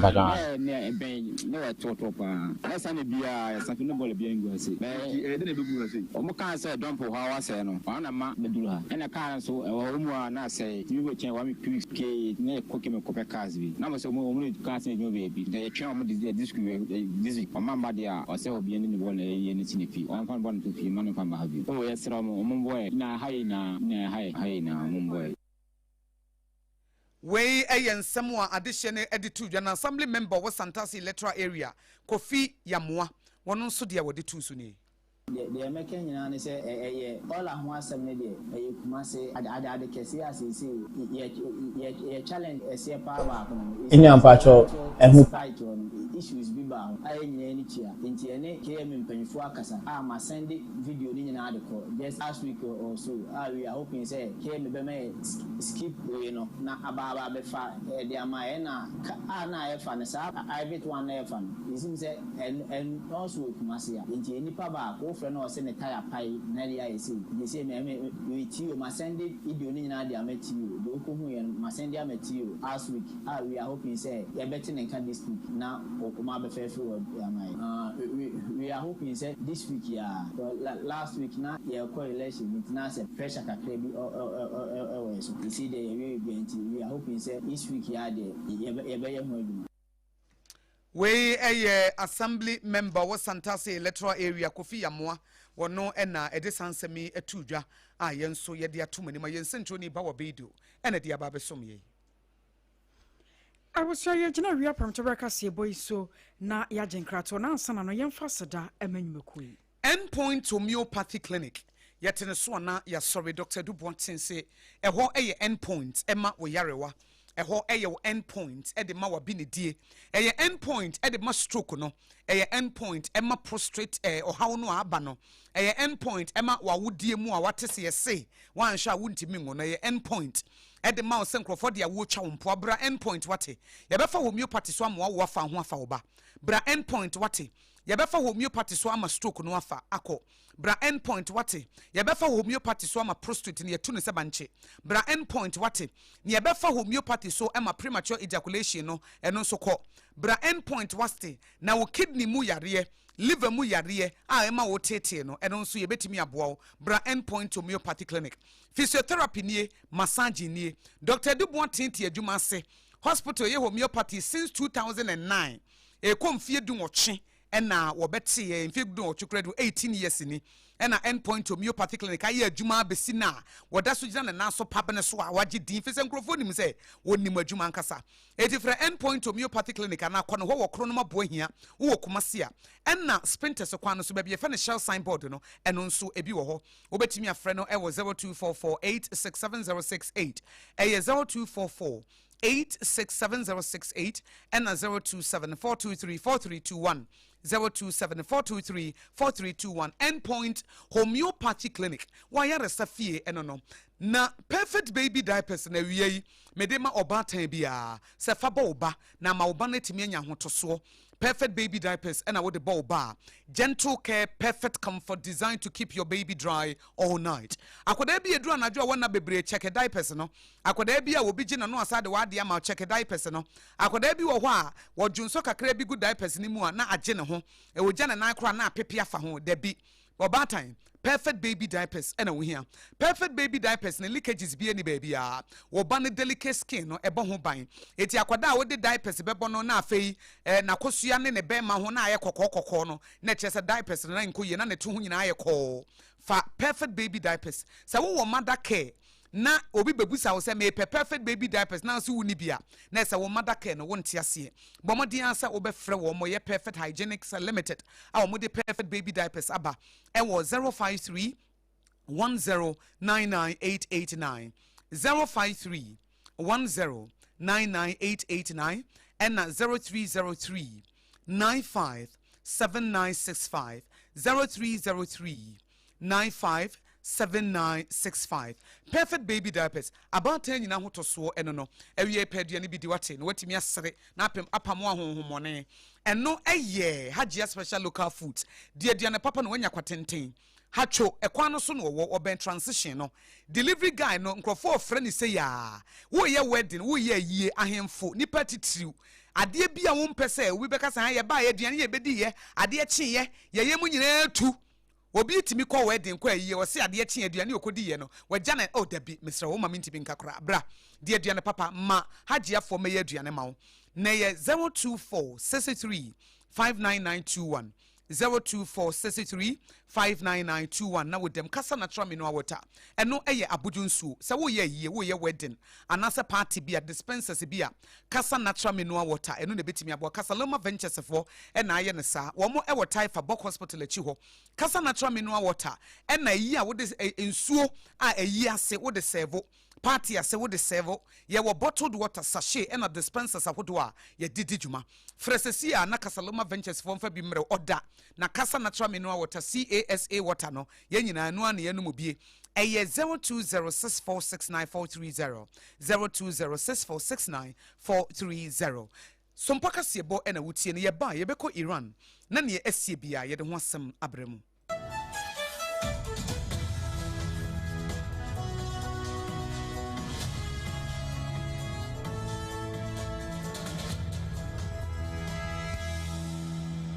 na ɛbɛn na wɔtoɔtoɔ paa na sani bia ɛsan fi ne bɔɔla bia ngu ha se bɛɛ ɛyɛ dɛ na ɛbɛgu ha se. Wɔn kaa sɛ dɔmpo hɔ a wasɛe no wɔn na ma bɛduru ha ɛna kaa no nso ɛwɔ hɔ mu a na asɛe tumi bɛ kyɛn one week 2 weeks kee na yɛ kɔ keme kɔpɛ cars bi na mo sɛ wɔn wɔn cars no adwuma baabi na yɛtwɛn wɔn de this week this week wɔn amma deɛ a ɔsɛ obi ne ne bɔɔla yɛ ne si ne fi wɔn fa ne bɔɔla no to fie ma no mfa mma ha bio oh yɛsrɛ wɔn wɔn mmoa yɛ na ha yɛ nyinaa na ha yɛ ha yɛ nyinaa wɔn mmoa yɛ. Wei yɛ nsɛm a adehyeɛ no de too dwa na Assembly Member ɔwɔ Santase Electoral Area, Kofi Yamoah, wɔn nso deɛ wɔde too so nie. Deɛ mɛka nyinaa ne sɛ ɛyɛ Ola ho asɛm no deɛ ɛyɛ Kumase ade ade ade kɛseɛ a seesei yɛ yɛ yɛ challenge ɛseɛ paa baako no no Nua mpakyɛw ɛho. Site hɔ no issues bi baa hɔ a yɛn nyinaa ani tua nti yɛne KMA mpanyinfoɔ akasa a ma sɛnde video no nyinaa de kɔ just last week or so a we are hoping sɛ KMA bɛma yɛ skip wei no na aba aba abɛfa de ama yɛn na a na yɛfa no saa private one na yɛfa no it seems sɛ Ɛn ɛnnɔɔso wɔ Kumasi a. Nti nipa baako wo frɛ no ɔse ne tyre apae na ɛde ayɛ sei. Nti sei me me me tio ma sɛnde video no nyinaa de ama tio. Deɛ ɔkɔ hu yɛ no ma sɛnde ama tio last week a we are hoping sɛ yɛbɛte ne nka this week na ɔmo abɛfa afiri hɔ de ama yɛ. Ah we we are hoping sɛ this week yi ara cause la last week na yɛrekɔ election nti na asɛ pressure kakra bi ɔ ɔ ɔ ɔ ɛwɔ yɛ so. Seisei deɛ yɛawie biribiara nti we are hoping sɛ this week yi ara deɛ yɛbɛ yɛbɛyɛ ho adwuma. Wei yɛ Assembly Member wɔ Santase Electoral Area, Kofi Yamoah. Wɔno na ɛde saa nsɛm yi too dwa a yɛn nso yɛde ato mo anim a yɛn nsɛnkyerɛwni Bawa Beidu na ɛde aba abɛsom yɛn. Abusua yɛgyina awia prɛmtoberɛ kaseɛbɔ yi so na yɛagye nkratoɔ na ansa na no yɛmfa aseda ma nnwumakuo yi. End Point Homeopathy Clinic, yɛte ne so anaa yɛasɔre, Doctor Adu Boateng se ɛhɔ yɛ end point ma wo yarewa, ɛhɔ yɛ wo end point de ma w'abenedie, ɛyɛ end point de ma stroke no, ɛyɛ end point ma prostrate eh, ɔhaw no a aba no, ɛyɛ end point ma w'awodie mu a wate se yɛse woanhwɛ a wontumi nwo no, ɛyɛ end point de ma wo sɛ nkurɔfoɔ de awoɔ twa wo mpoa, bra end point wate, yɛbɛfa homeopathy so ama w'awo afa ho afa wo ba, bra end point wate. Yɛbɛfa homeopathy so ama stroke no afa akɔ. Bra end point, wate. Yɛbɛfa homeopathy so ama prostrate no yɛatu no sɛ bankye. Bra end point, wate. Na yɛbɛfa homeopathy so ama premature ejaculation no, ɛno nso kɔ. Bra end point, waste. Na wo kidney mu yareɛ, liver mu yareɛ a ɛma wo teetee no, ɛno nso yɛbɛtumi aboa wo. Bra end point homeopathy clinic. Physiotherapy nie, massaging nie. Doctor Adu Boateng te adwuma ase. Hospital yɛ homeopathy since 2009. Ɛrekɔ mfeɛ dunwɔtwe na wɔbɛteeɛ, mfeɛ dunwɔtwe koraa du, 18 years ni, ɛna End Point Homeopathy Clinic ayɛ adwuma abɛsi nnɛ a wɔda so gyina ne nan so pabene so a wɔagye din, firi sɛ nkurɔfoɔ nim sɛ wɔnim adwuma ankasa. Enti frɛ End Point Homeopathy Clinic anaa kɔ ne hɔ wɔ Kronom Aboahia, wowɔ Kumasi a, ɛna Spintex kwan no so, baabi yɛfrɛ no Shell sign board no, ɛno nso ebi wɔ hɔ. Wobɛtumi afrɛ no wɔ 0244 867068, ɛyɛ 0244 867068 ɛna 027 423 4321 027 423 4321 Endpoint Homeopathy Clinic w'ayaresa fie ɛno no na Perfect Baby Diapers na awia yi mede ma ɔbaatan biara sɛ fa bɔ wo ba na ama wo ba no atumi anya ahotosoɔ Perfect Baby Diapers ɛna wode bɔ wo ba a Gentle care, perfect comfort designed to keep your baby dry all night. Akwadaa bi eduru anadwo a wɔnna bebree kyɛke diapers no. Akwadaa bi a obi gye n'ano asa de w'ade ama kyɛke diapers no. Akwadaa bi wɔ hɔ a wɔdwonsɔ kakra bi gu diapers no mu a na agye ne ho. Ogya ne nan koraa na apepe afa ho. Dabi. Ɔbaatan, perfect baby diapers na wohia. Perfect baby diapers no leakages biara nni baabiara. Wo ba no delicate skin no ɛbɔ ho ban. Enti akwadaa a wode diapers bɛbɔ no na afei eh, n'akosua ne ne bɛrima ho na ayɛ kɔkɔɔ kɔkɔɔ no, na ɛkyerɛ sɛ diapers no na nkɔ yie na ne to ho nyinaa ayɛ kɔɔ. Fa perfect baby diapers. Sɛ wowɔ mother care na obi bɛbusa wo sɛ mepɛ perfect baby diapers na nso wonni bi a, na ɛsɛ wo mother care no wonte aseɛ. Bɔ mmɔden ara sɛ wobɛfrɛ wɔn wɔyɛ Perfect Hygienics Limited a wɔde perfect baby diapers aba ɛwɔ 053 1099889 053 1099889 ɛna 0303 957965 0303 957965 Perfect Baby Diapers Abaatan nyinaa ahotosoɔ ɛno no. Awiei pɛ aduane bi di wate na watumi asere na apem apamo ahonhommɔne. Ɛno ɛyɛ Hajia Special Local Foods. Di aduane papa na wanya kwatenten. Hatcho ɛkwan no so na ɔwɔ, ɔbɛn transition no. Delivery guy no nkurɔfoɔ ɔfrɛ no sei aa. Woreyɛ wedding, woreyɛ ayie, ahemfo, nnipa atitiriw. Adeɛ bi a wompɛ sɛ obi bɛka sɛ ha yɛbaeɛ aduane yɛbɛdiiɛ, adeɛ kyeeɛ, yɛyɛ mu nyinaa tu. Obi tumi kɔ wedding kɔ ayie ɔse adeɛ kye aduane a ɔkɔdiiɛ no wagya no oh dabi mesrɛ wo woma mentumi nka koraa bra di aduane papa ma Hajiafoɔ mmɛyɛ aduane ma wo na ɛyɛ 0246359921. 0246 359 921 na wodam kasa natural mineral water. Ɛno yɛ abodwo nsuo. Sɛ woreyɛ ayie, woreyɛ wedding anaasɛ party bi a, dispensers bi a, kasa natural mineral water, ɛno na ɛbɛtumi aboa. Kasaloma Ventures foɔ na ayɛ no saa. Wɔn wɔ Taifa, Bok Hospital akyi hɔ. Kasa natural mineral water ɛna ayi a wode nsuo a ayi ase wode sɛɛvo. Party ase wode sɛɛvo. Yɛwɔ bottled water, sachet ɛna dispensers ahodoɔ a yɛde di dwuma. Frɛ sɛsi a na Kasaloma Ventures foɔ mfa bi mmerɛ wo. Ɔda na Kasa Natural Mineral Water, CASA water, no yɛn nyinaa ɛno ara na yɛnom bie. Ɛyɛ 0206469430, 0206469430. Sompa kaseɛbɔ na wotie no. Yɛba a, yɛbɛkɔ Iran na neɛ asie biara yɛde ho asɛm abrɛ mo.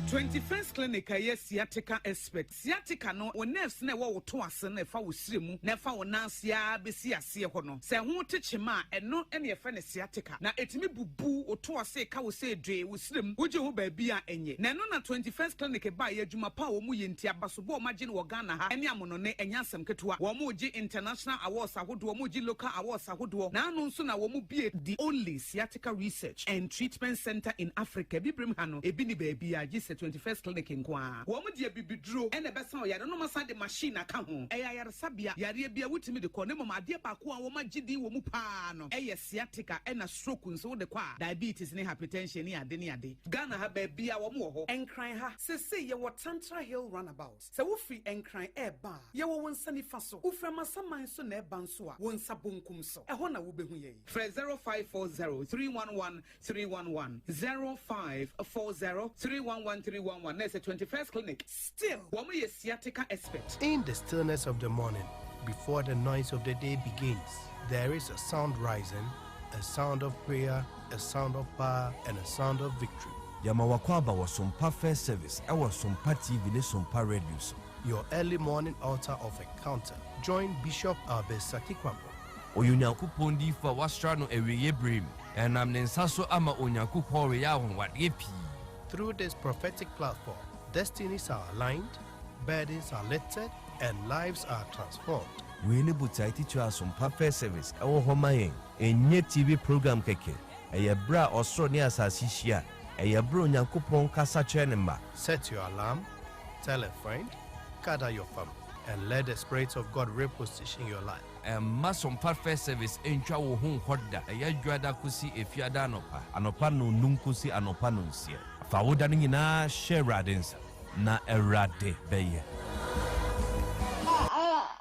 21st Clinic a ɛyɛ sciatica expert. Sciatica no, wo nerves no a ɛwɔ wo to ase no a ɛfa wo srɛ mu na ɛfa wo nan ase ara bɛsi aseɛ hɔ no, sɛ ɛho te kyema a, ɛno na yɛfrɛ no sciatica. Na ɛtumi bubu wo to ase ka wo sɛ dwee wo srɛ mu, wogye ho baabi a ɛnyɛ. Na ɛno na 21st Clinic baeɛ, adwuma pa a wɔyɛ nti, abasobɔ a wɔagye no wɔ Ghana ha ne amonɔne, ɛnyɛ asɛm ketewa. Wɔregye international awards ahodoɔ, wɔregye local awards ahodoɔ. Na ano nso na wɔbue the only sciatica research and treatment centre in Africa. Abibirem ha no, ebi nni baabiara gye sɛ 21st Clinic nko ara. Wɔde abibiduro na ɛbɛsa ɔyare no na wɔasan de machine aka ho. Ɛyɛ ayaresabea, yareɛ biara wotumi de kɔ, na mmom adeɛ baako a wɔagye din wɔ mu pa ara no yɛ sciatica ɛna stroke nso wode kɔ a, diabetes ne hypertension ne ade ne ade. Ghana ha baabiara wɔn wɔ hɔ. Nkran ha, seesei yɛwɔ Tantra Hill Runabout. Sɛ wofiri Nkran reba a, yɛwɔ wo nsa nifa so. Wofiri Amasaman nso na ɛreba nso a, wo nsa bonkum so. Ɛhɔ na wobɛhu yɛn. Frɛ 0540 311 311, 0540 311 311 na ɛsɛ 21st Clinic. Still, wɔn yɛ sciatica expert. In the stillness of the morning, before the noise of the day begins, there is a sound rising, a sound of prayer, a sound of power, and a sound of victory. Yɛma w'akwaaba wɔ Sompa First Service ɛwɔ Sompa TV ne Sompa Radio so. Your early morning altar of encounter. Join Bishop Albert Sakikwambo. Ɔyɛ Onyankopɔn diyifo a wɔasra no awieeɛ berɛ mu, na ɛnam ne nsa so ama Onyankopɔn reyɛ anwanwadeɛ pii. Through this prophetic platform, destinies are aligned, burdens are lifted, and lives are transformed. Wei ne botae titire a Asompa First Service wɔ hɔ ma yɛn. Ɛnyɛ TV program kɛkɛ. Ɛyɛ berɛ a ɔsoro ne asase hyia. Ɛyɛ berɛ a Onyankopɔn kasa kyerɛ ne mma. Set your alarm, tell a friend, gather your family, and let the Spirit of God reposition your life. Mma Sompa First Service ntwa wo ho nkɔ da. Ɛyɛ Dwoada kosi Efiada anɔpa. Anɔpa nnɔnnum kosi anɔpa nnɔnsia. Fa wo da no nyinaa hyɛ Awurade nsa, na Awurade bɛyɛ.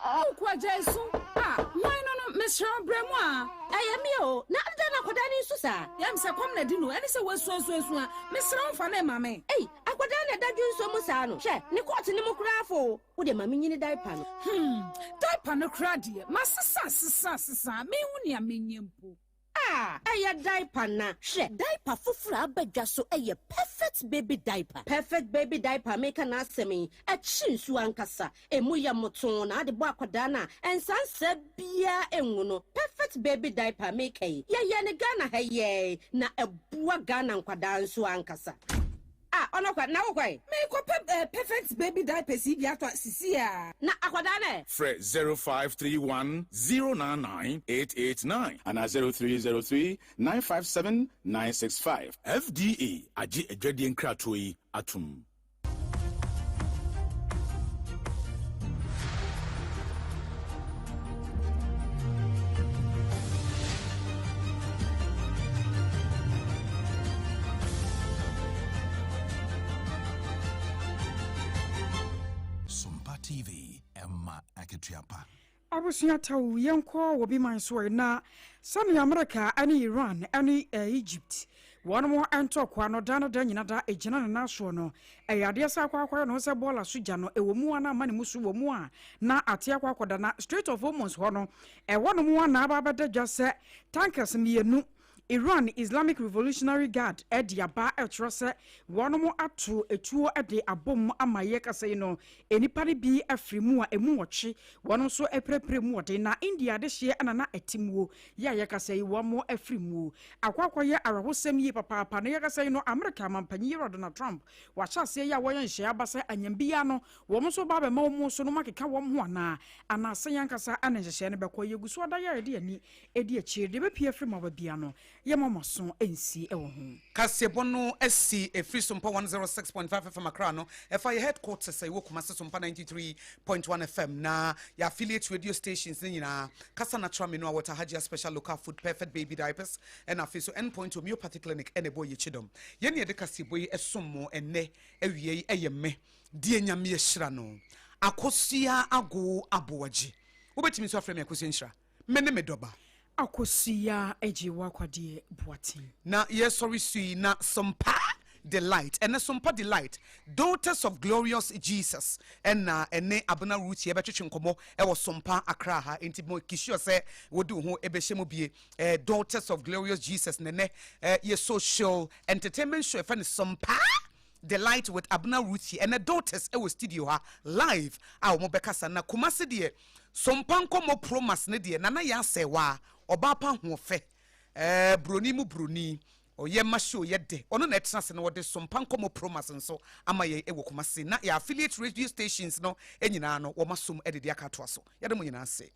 Oh Kwagya esu ah hwan no no mesrɛ wo brɛ mu aa. Ɛyɛ me o, na adɛn na akwadaa no resu saa? Yam sɛ kɔm na di no ɛne sɛ wasu asu asu a, mesrɛ wo fa no ma me. Ei, akwadaa na ɛda dwonsɔ mu saa no, hwɛ, ne kɔɔto no mu koraa fo o. Wo deɛ ma menyini diaper no. Hmm, diaper no koraa deɛ, masesa asesa asesa a, menhu nea menyɛ mpo. Ah, ɛyɛ diaper na. Hwɛ, diaper foforɔ a aba dwa so yɛ Perfect Baby Diaper. Perfect Baby Diaper a mereka n'asɛm yi, ɛkye nsuo ankasa. Emu yɛ mmotoo na ade bɔ akwadaa no a, nsansaa biara ngu no. Perfect Baby Diaper a mereka yi, yɛyɛɛ no Ghana ha yi ara na ɛboa Ghana nkwadaa nso ankasa. Ah ɔno kwa, na wo kɔ ɛ? Meekɔ pɛ eh, perfect baby diapers yi bi atɔ sisi a. Na akwadaa no ɛ? Frɛ 0531 099 889 anaa 0303 957 965. FDA agye adwadie nkratoɔ yi atom. Sompa TV, ɛma akatua pa. Abusua Tau, yɛnkɔ wɔ bi man so ɛ, na sɛnea Amerika ne Iran ne Egypt wɔn ntɔkwa no da no da nyina da ɛgyina ne nan soɔ no, ɛyɛ adeɛ sɛ akɔ akɔyɛ ne ho sɛ bɔɔla so gya no ɛwɔ mu a na ama ne mu so wɔ mu a na ate akɔ akɔda na Strait of Hormuz hɔ no ɛhɔ nom a na aba abɛda dwa sɛ tankers mmienu. Iran Islamic Revolutionary Guard de aba rekyerɛ sɛ wɔnom ato etuo de abom ama yɛkasa yi no nnipa no bi afiri mu a emu nwɔtwe wɔnom nso apirapira mu ɔden na India adehyeɛ na na ɛte muo yi a yɛkasa yi wɔn afiri muo. Akɔ akɔyɛ awerɛhosɛm yie papaapa na yɛkasa yi no Amerika manpanyin Yewura Donald Trump wahyɛ aseɛ yi a wɔyɛ nhyɛɛ aba sɛ anyambia no wɔn nso ba abɛma wɔn so no wɔakeka wɔn ho anaa anaasɛ yɛn ankasa na nhyehyɛɛ no bɛkɔ. Yɛgu so ada yɛ a yɛde yɛn ani di akyire deɛ ɛbɛpue afiri mu aba biara no yɛmma mo aso nsi wɔ ho. Kaseɛbɔ no asi ɛfiri Sompa 106.5 FM Accra no, ɛfa yɛ headquarters a ɛwɔ Kumasi Sompa 93.1 FM na yɛ affiliate radio stations no nyinaa, Kasa Natural Mineral Water, Hajia Special Local Food, Perfect Baby Diapers, ɛna afei nso Endpoint Homeopathy Clinic ɛna ɛbɔ yɛ kyidɔm. Yɛn ne yɛde kaseɛbɔ yi ɛsom mo ɛnnɛ awia yi ɛyɛ me, deɛ Nyame ahyira no, Akosua Agow Aboagye. Wobɛtumi nso afrɛ me Akosua Nhyira. Me ne me dɔba. Akosua agye w'akwadeɛ Boateng. Na yɛsɔre su yi na Sompa Delight ɛnɛ Sompa Delight Daughters of Glorious Jesus ɛna ɛne Abena Ruth yɛbɛtwetwe nkɔmmɔ ɛwɔ Sompa Accra ha enti make sure sɛ wode wo ho ɛbɛhyɛ mu bie eh, Daughters of Glorious Jesus na ɛnɛ eh, yɛ social entertainment show ɛfɛ no Sompa Delight with Abena Ruthie ɛnɛ Daughters ɛwɔ studio ha live a wɔn bɛkasa na Kumasi deɛ Sompa nkɔmmɔ promas no deɛ Nana Yaa Sɛɛwaa ɔbaa pa ahoɔfɛ ɛɛ broni mu broni ɔyɛ ma show yɛ dɛ ɔno na ɛtena ase na ɔde Sompa nkɔmmɔ promas nso ama yɛn ɛwɔ Kumasi na yɛ affiliate radio stations no nyinaa no wɔn asom de de aka atoa so yɛda mo nyinaa ase.